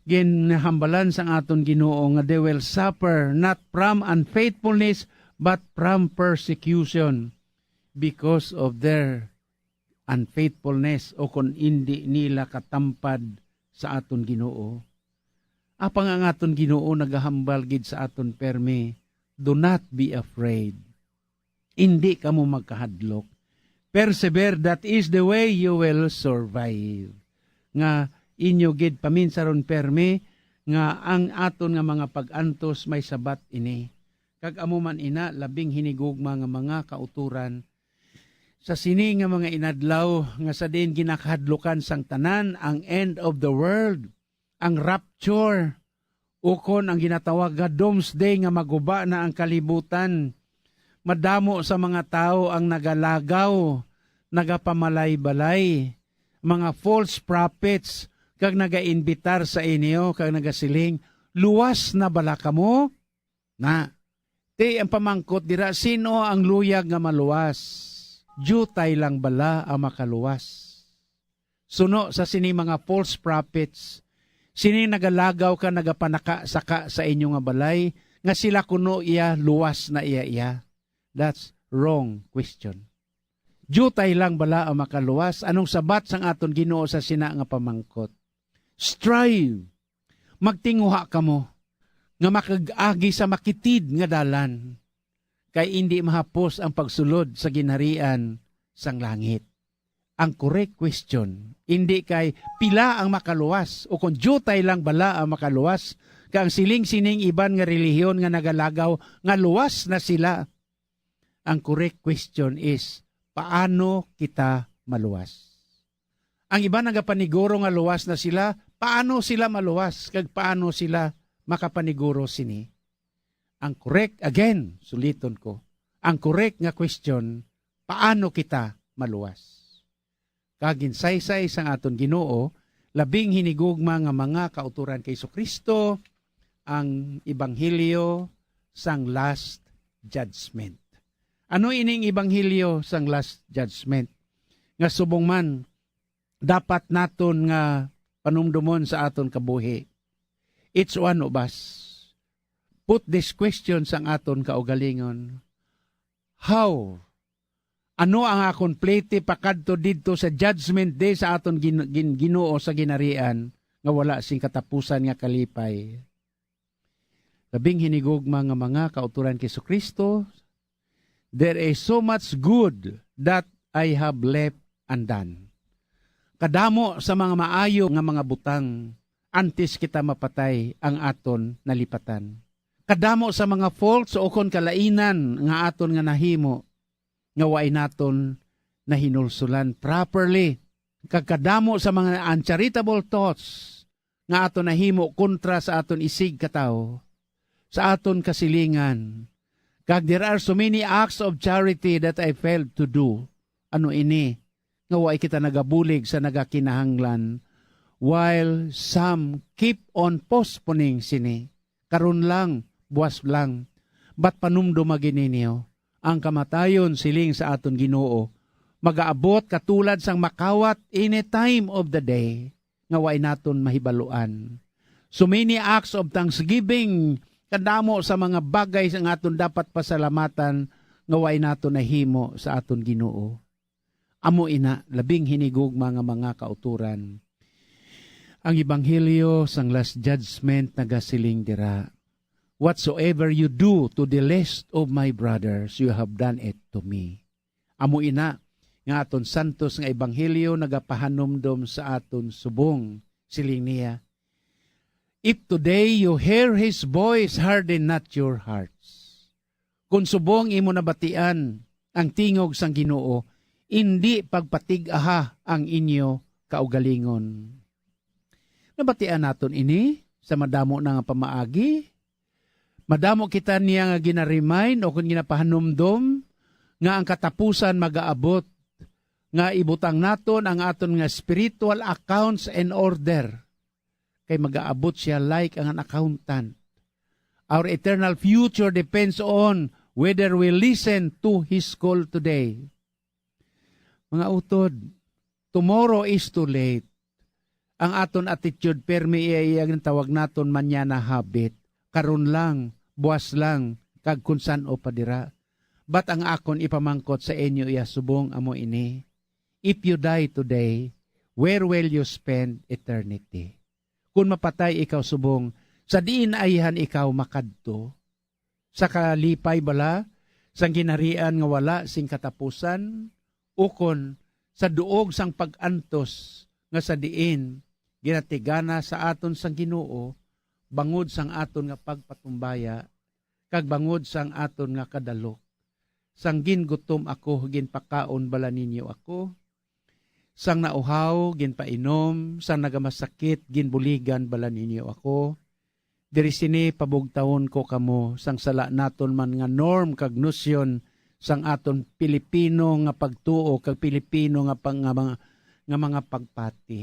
ginahambalan sang aton Ginoo nga they will suffer not from unfaithfulness, but from persecution because of their unfaithfulness o kon indi nila katampad sa aton Ginoo. Apang ang aton Ginoo nagahambal gid sa aton permi, "Do not be afraid." Indi kamo magkahadlok. Persevere, that is the way you will survive. Nga inyo gid paminsaron permi nga ang aton nga mga pag-antos may sabat ini. Kag amo man ina, labing hinigugma nga mga kauturan, sa sini nga mga inadlaw nga sa diin ginakahadlukan sang tanan ang end of the world, ang rapture, ukon ang ginatawag nga doomsday, nga maguba na ang kalibutan. Madamo sa mga tawo ang nagalagaw, nagapamalay-balay, mga false prophets, kag nagainbitar sa inyo, kag nagasiling, "Luwas na bala kamo?" Na, ti ang pamangkot dira, sino ang luyag nga maluwas? Diutay lang bala ang makaluwas? Suno sa sini mga false prophets, sini nagalagaw ka, nagapanaka-saka sa inyo nga balay, nga sila kuno iya luwas na iya, iya? That's wrong question. Diutay lang bala ang makaluwas? Anong sabat sang aton Ginoo sa sina nga pamangkot? Strive, magtinguha kamo nga makag-agi sa makitid nga dalan, kay indi mahapos ang pagsulod sa ginharian sang langit. Ang correct question, indi kay pila ang makaluwas o kon diutay lang bala ang makaluwas, kay ang siling sining iban nga relihiyon nga nagalagaw nga luwas na sila. Ang correct question is, paano kita maluwas? Ang iban nagapaniguro nga luwas na sila, paano sila maluwas kag paano sila makapaniguro sini? Ang correct, again, suliton ko, ang correct nga question, paano kita maluwas? Kag ginsaysay sang aton Ginoo, labing hinigugma nga mga kauturan kay Jesu-Cristo, ang ebanghelyo sang Last Judgment. Ano ining ebanghelyo sang Last Judgment nga subong man dapat naton nga panumdomon sa aton kabuhi? Each one of us put this question sang aton kaugalingon, "How Ano ang akon plete pakadto didto sa judgment day sa aton Gin-, Gin-, Ginoo sa ginharian nga wala sing katapusan nga kalipay? Labing hinigugma nga mga kauturan kay Jesu-Cristo, there is so much good that I have left undone. Kadamo sa mga maayo nga mga butang antes kita mapatay ang aton nalipatan. Kadamo sa mga faults o kon kalainan nga aton nga nahimo nga waay naton nahinulsulan properly, kag kadamo sa mga uncharitable thoughts nga aton nahimo kontra sa aton isigkatawo, sa aton kasilingan. Kag there are so many acts of charity that I failed to do. Ano ini? Nga waay kita nagabulig sa nagakinahanglan, while some keep on postponing sini. Karon lang, buas lang. But panumdoma gid ninyo, ang kamatayon, siling sa aton Ginoo, magaabot katulad sang makawat any time of the day nga waay naton mahibaluan. So many acts of thanksgiving, kadamo sa mga bagay nga aton dapat pasalamatan nga waay naton nahimo sa aton Ginoo. Amo ina, labing hinigugma nga mga kauturan. Ang ebanghelyo sang Last Judgment nagasiling dira, "Whatsoever you do to the least of my brothers, you have done it to me." Amo ina nga aton santos nga ebanghelyo nagapahanumdom sa aton subong. Siling niya, "If today you hear his voice, harden not your hearts." Kon subong imo nabatian ang tingog sang Ginoo, indi pagpatig-aha ang inyo kaugalingon. Nabatian naton ini sa madamo na nga pamaagi. Madamo kita niya nga gina-remind o kon ginapahanumdom nga ang katapusan magaabot, nga ibutang naton ang aton nga spiritual accounts in order, kay magaabot siya like ang an accountant. Our eternal future depends on whether we listen to his call today. Mga utod, tomorrow is too late. Ang aton attitude, permi iya, iya ginatawag naton mañana habit. Karon lang, buas lang, kag kun san-o pa dira. But ang akon ipamangkot sa inyo iya subong amo ini, if you die today, where will you spend eternity? Kun mapatay ikaw subong, sa diin ayhan ikaw makadto? Sa kalipay bala sang ginharian nga wala sing katapusan, ukon sa duog sang pag-antos nga sa diin ginatigana sa aton sang Ginoo bangod sang aton nga pagpatumbaya kag bangod sang aton nga kadalok? Sang gingutom ako, ginpakaon bala ninyo ako? Sang nauhaw, ginpainom, sang nagamasakit, ginbuligan bala ninyo ako? Diri sini pabugtawon ko kamo, sang sala naton man nga norm kag nosyon sang aton Pilipino nga pagtuo kag Pilipino nga pang-, nga mga, nga mga pagpati.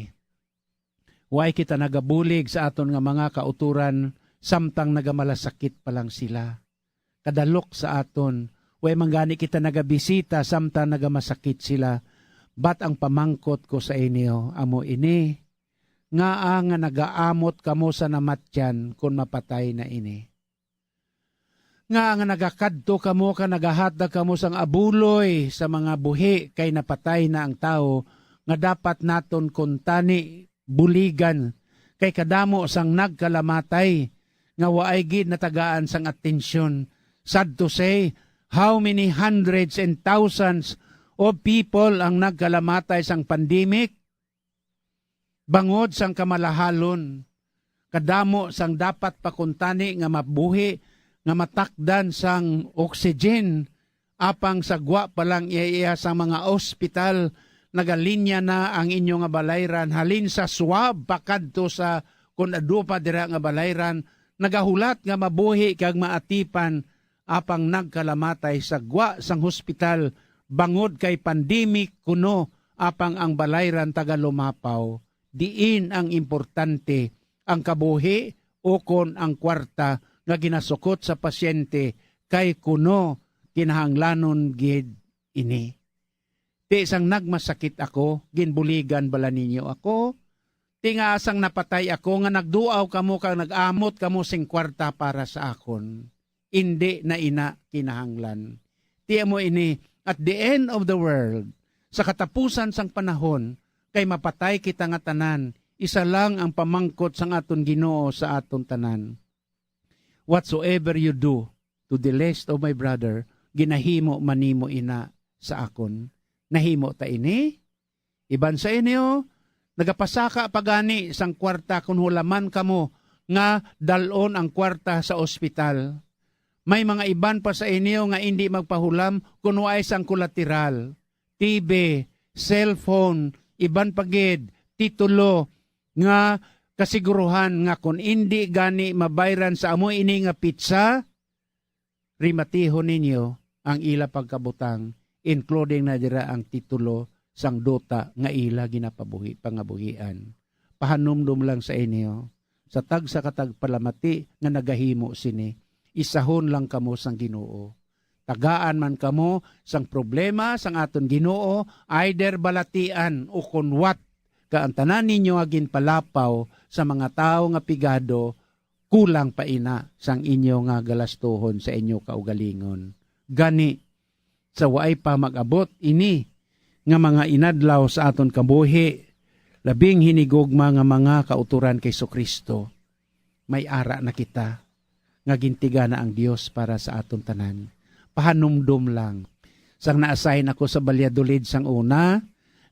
Way kita nagabulig sa aton nga mga kauturan samtang nagamalasakit pa lang sila. Kadalok sa aton, way man gani kita nagabisita samtang nagamasakit sila. But ang pamangkot ko sa inyo amo ini, ngaa nga nagaamot kamo sa namatyan kon mapatay na ini? Ngaa nga nagakadto kamo kag nagahatag kamo sang abuloy sa mga buhi, kay napatay na ang tawo nga dapat naton kuntani buligan, kay kadamo sang nagkalamatay nga waay gid natagaan sang atensyon. Sad to say, how many hundreds and thousands of people ang nagkalamatay sang pandemic? Bangod sang kamalahalon, kadamo sang dapat pakuntani nga mabuhi nga matakdan sang oxygen, apang sa gwa pa lang iya-iya sang mga ospital, nagalinya na ang inyo nga balayran halin sa swab pakadto sa kon adu pa dira nga balayran, nagahulat nga mabuhi kag maatipan, apang nagkalamatay sa gwa sang hospital bangod kay pandemic kuno, apang ang balayran taga-lumapaw, diin ang importante, ang kabuhi ukon ang kwarta nga ginasukot sa pasyente, kay kuno kinahanglanon gid ini. Ti sang nagmasakit ako, ginbuligan bala ninyo ako? Ti nga sang napatay ako, nga nagduaw kamo kag nag-amot kamo sing kwarta para sa akon? Indi na ina kinahanglan. Ti amo ini, at the end of the world, sa katapusan sang panahon, kay mapatay kita nga tanan, isa lang ang pamangkot sang aton Ginoo sa aton tanan. Whatsoever you do to the least of my brother, ginahimo man nimo ina sa akon. Nahimo ta ini? Iban sa inyo, nagapasaka pa gani sang kwarta kon hulaman kamo nga dal-on ang kwarta sa ospital. May mga iban pa sa inyo nga indi magpahulam kon waay sang kolateral, T V, cellphone, iban pa gid, titulo nga kasiguruhan nga kon indi gani mabayran sa amo ini nga pitsa, rimatihon ninyo ang ila pagkabutang, including na dira ang titulo sang duta nga ila ginapabuhi, pangabuhian. Pahanumdom lang sa inyo, sa tagsa ka tagpalamati nga nagahimo sini, isahon lang kamo sang Ginoo. Tagaan man kamo sang problema sang aton Ginoo, either balatian o kunwat, ka ang tanan ninyo nga ginpalapaw sa mga tawo nga pigado, kulang pa ina sang inyo nga galastuhon sa inyo kaugalingon. Gani, sa waay pa mag-abot ini nga mga inadlaw sa aton kabuhi, labing hinigugma nga mga kauturan kay Jesu-Cristo, may ara na kita nga gintigana ang Dios para sa aton tanan. Pahanumdom lang. Sang na-assign ako sa Valladolid sang una,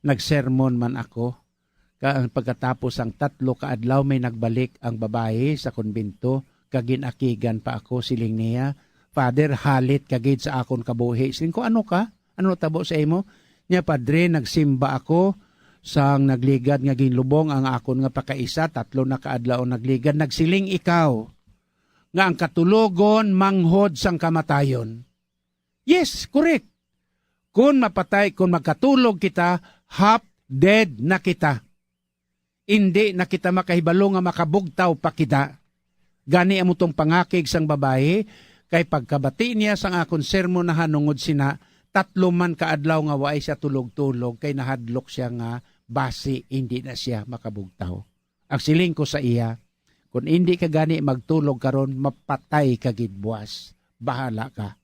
nagsermon man ako. Ka-, ang pagkatapos sang tatlo ka adlaw, may nagbalik ang babayi sa kumbento, kag gin-akigan pa ako. Siling niya, "Father, halit ka gid sa akon kabuhi." Siling ko, "Ano ka? Ano tabo sa imo?" Niya, "Padre, nagsimba ako sang nagligad nga ginlubong ang akon nga pakaisa, tatlo na ka adlaw ang nagligad. Nagsiling ikaw nga ang katulogon manghod sang kamatayon." Yes, correct. Kon mapatay, kon magkatulog kita, half dead na kita. Indi na kita makahibalo nga makabugtaw pa kita. Gani amo tong pangakig sang babayi, kay pagkabati niya sang akon sermon nahanungod sina, tatlo man ka adlaw nga waay siya tulog-tulog, kay nahadlok siya nga basi indi na siya makabugtaw. Ang siling ko sa iya, "Kon indi ka gani magtulog karon, mapatay ka gid buas. Bahala ka."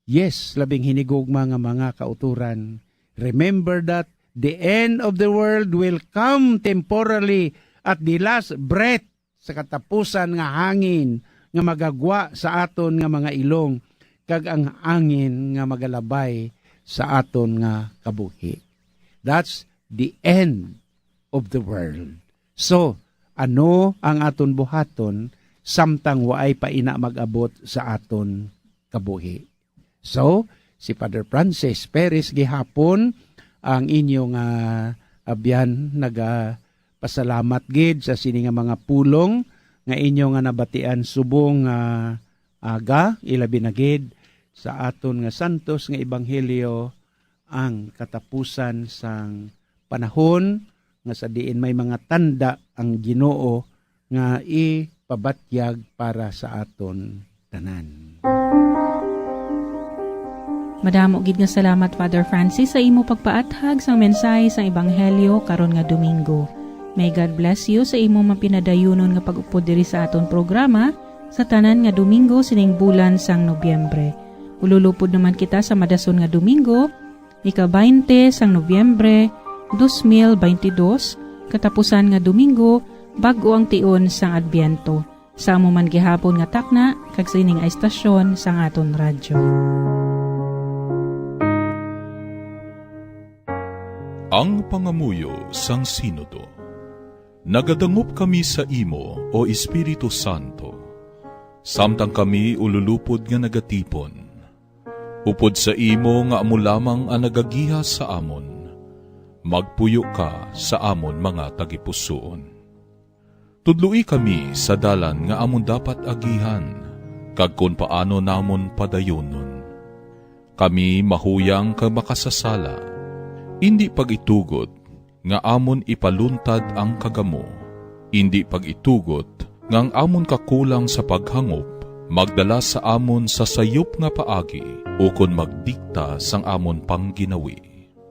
Yes, labing hinigugma nga mga kauturan, remember that the end of the world will come temporarily at the last breath sa katapusan nga hangin nga magagwa sa aton nga mga ilong, kag ang hangin nga magalabay sa aton nga kabuhi. That's the end of the world. So, ano ang aton buhaton samtang waay pa ina mag-abot sa aton kabuhi? So, si Father Francis Perez gihapon ang inyo nga abyan, nagapasalamat gid sa sini nga mga pulong nga inyo nga nabatian subong nga aga, ilabi na gid sa aton nga santos nga ebanghelyo, ang katapusan sang panahon nga sa diin may mga tanda ang Ginoo nga ipabatyag para sa aton tanan. Madamo gid nga salamat, Father Francis, sa imo pagpaathag sang mensahe sang Ebanghelyo karon nga Domingo. May God bless you sa imo mapinadayunon nga pag-upod diri sa aton programa sa tanan nga Domingo sining bulan sang Nobyembre. Ululupod naman kita sa madason nga Domingo, ika-baynte sang Nobyembre, dos mil bayntidos, katapusan nga Domingo, bag-o ang tion sang Adbyento. Sa amo man gihapon nga takna kag sining istasyon sang aton radyo. Ang pangamuyo sang Sinodo. Nagadangop kami sa imo, O Espiritu Santo, samtang kami ululupod nga nagatipon. Upod sa imo nga amo lamang ang nagagiha sa amon, magpuyo ka sa amon mga tagipusoon. Tudloi kami sa dalan nga amon dapat agihan, kag kon paano namon padayonon. Kami mahuyang kag makasasala. Indi pag-itugot nga amon ipaluntad ang kagamo. Indi pag-itugot nga ang amon kakulang sa paghangop magdala sa amon sa sayop nga paagi ukon magdikta sang amon pangginawi.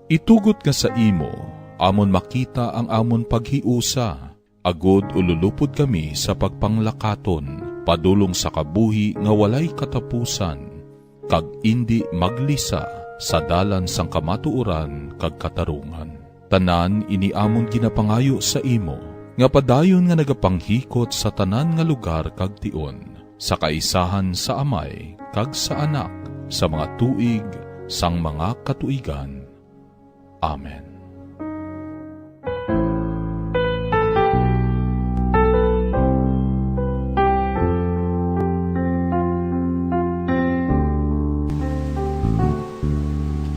Itugot nga sa imo amon makita ang amon paghiusa, agod ululupod kami sa pagpanglakaton padulong sa kabuhi nga walay katapusan kag indi maglisa sa dalan sang kamatuoran kag katarungan. Tanan ini amon ginapangayo sa imo, nga padayon nga nagapanghikot sa tanan nga lugar kag tion, sa kaisahan sa Amay kag sa Anak, sa mga tuig sang mga katuigan. Amen.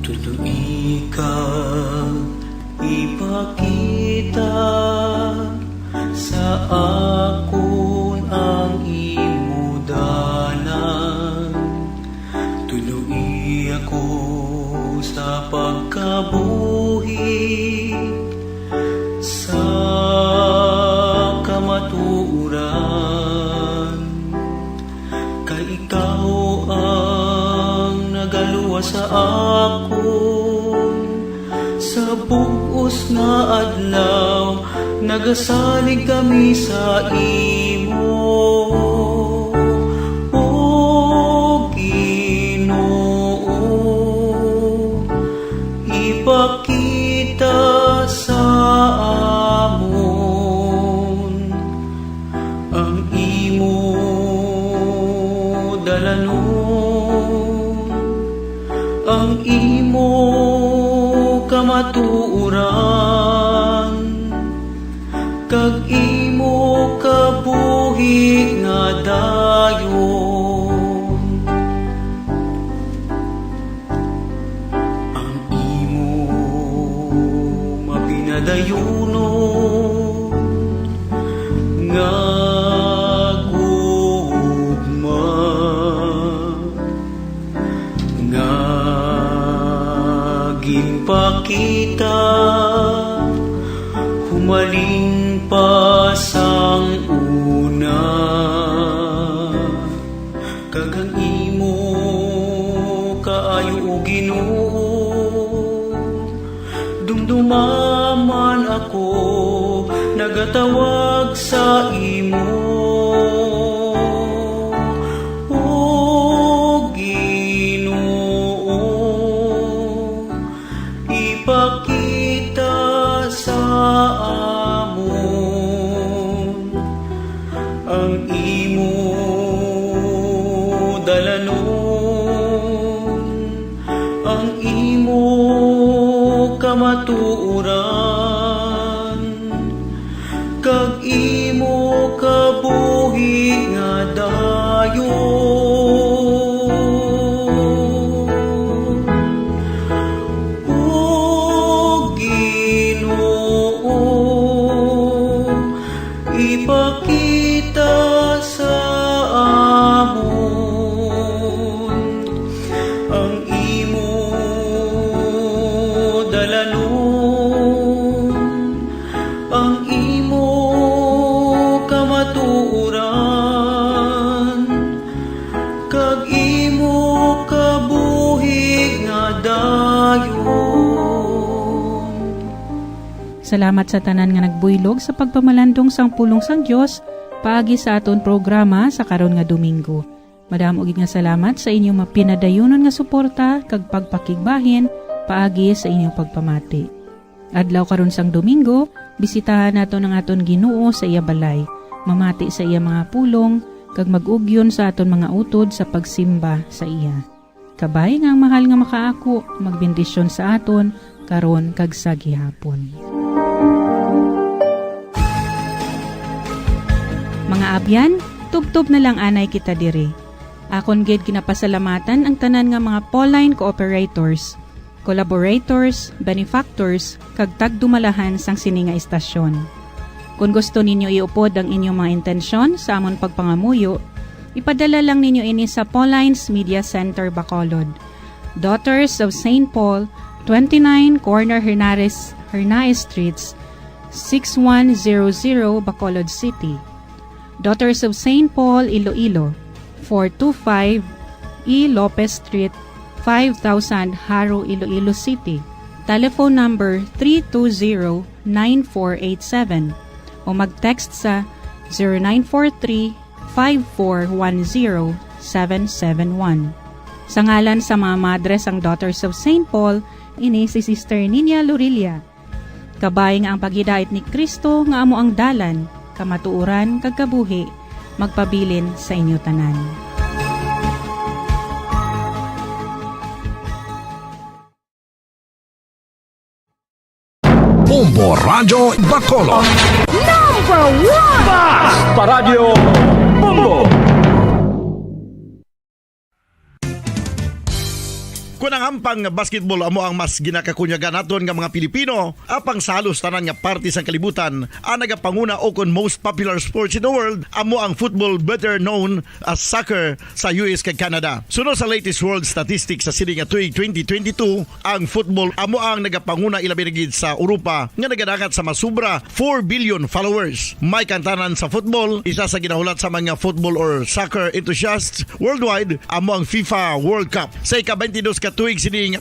Tuloy ka ipakita sa akon ang imo dalan. Tuloy ako sa pagkabuhi sa kamatuoran. Kay ikaw ang nagaluwas sa akon. Sa bug-os nga adlaw, nagasalig kami sa imo, O Ginoo. Ipakita sa amon ang imo dalanon, ang imo kamatuoran, kag imo kabuhi nga dayon. Ang imo mapinadayunon nga gugma, nga ginpakita humalin pa sang una, kag ang imo kaayo, O Ginoo. Dumduma man ako nagatawag sa imo, O Ginoo. Ipakita sa amon ang imo dalanon, ang imo kamatuoran, kag imo kabuhi nga dayon. O Ginoo, ipakita sa amon ang imo dalanon, ang imo kamatuoran, kag imo kabuhi nga dayon. Salamat sa tanan nga nagbuylog sa pagpamalandong sang pulong sang Dios paagi sa aton programa sa karon nga Domingo. Madamo gid nga salamat sa inyong mapinadayunon nga suporta kag pagpakigbahin paagi sa inyong pagpamati. Adlaw karon sang Domingo, bisitahan naton ang aton Ginoo sa iya balay, mamati sa iya mga pulong, kag mag-ugyon sa aton mga utod sa pagsimba sa iya. Kabay nga ang mahal nga makaako magbendisyon sa aton karon kag sa gihapon. Mga abyan, tubtob na lang anay kita diri. Akon gid ginapasalamatan ang tanan nga mga Pauline cooperators, collaborators, benefactors, kag tagdumalahan sang sini nga istasyon. Kon gusto ninyo iupod ang inyong mga intensyon sa amon pagpangamuyo, ipadala lang ninyo ini sa Pauline's Media Center, Bacolod, Daughters of Saint Paul, twenty-nine Corner Hernares, Hernaez Streets, six one zero zero, Bacolod City. Daughters of Saint Paul, Iloilo, four two five E Lopez Street, five thousand, Jaro, Iloilo City. Telephone number three two zero, nine four eight seven o mag-text sa zero nine four three, five four one zero, seven seven one. Sa ngalan sa mga madre sang Daughters of Saint Paul, ini si Sister Niña Lorilla. Kabay nga ang paghidait ni Cristo nga amo ang dalan, kamatuoran, kag kabuhi, magpabilin sa inyo tanan. Bombo Radyo Bacolod. Number one! Basta Radyo Bombo! Kun ang hampang nga basketball amo ang mas ginakakunyagan naton nga mga Pilipino, apang sa halos tanan nga parte sang kalibutan, ang nagapanguna o kon most popular sports in the world amo ang football, better known as soccer, sa U S kag Canada. Suno sa latest world statistics sa sini nga tuig twenty twenty-two, ang football amo ang nagapanguna ilabi na gid sa Europa nga nagadangat sa masubra four billion followers. May kantanan sa football, isa sa ginahulat sa mga football or soccer enthusiasts worldwide amo ang FIFA World Cup. Sa ika-twenty-dos ka tuig sini nga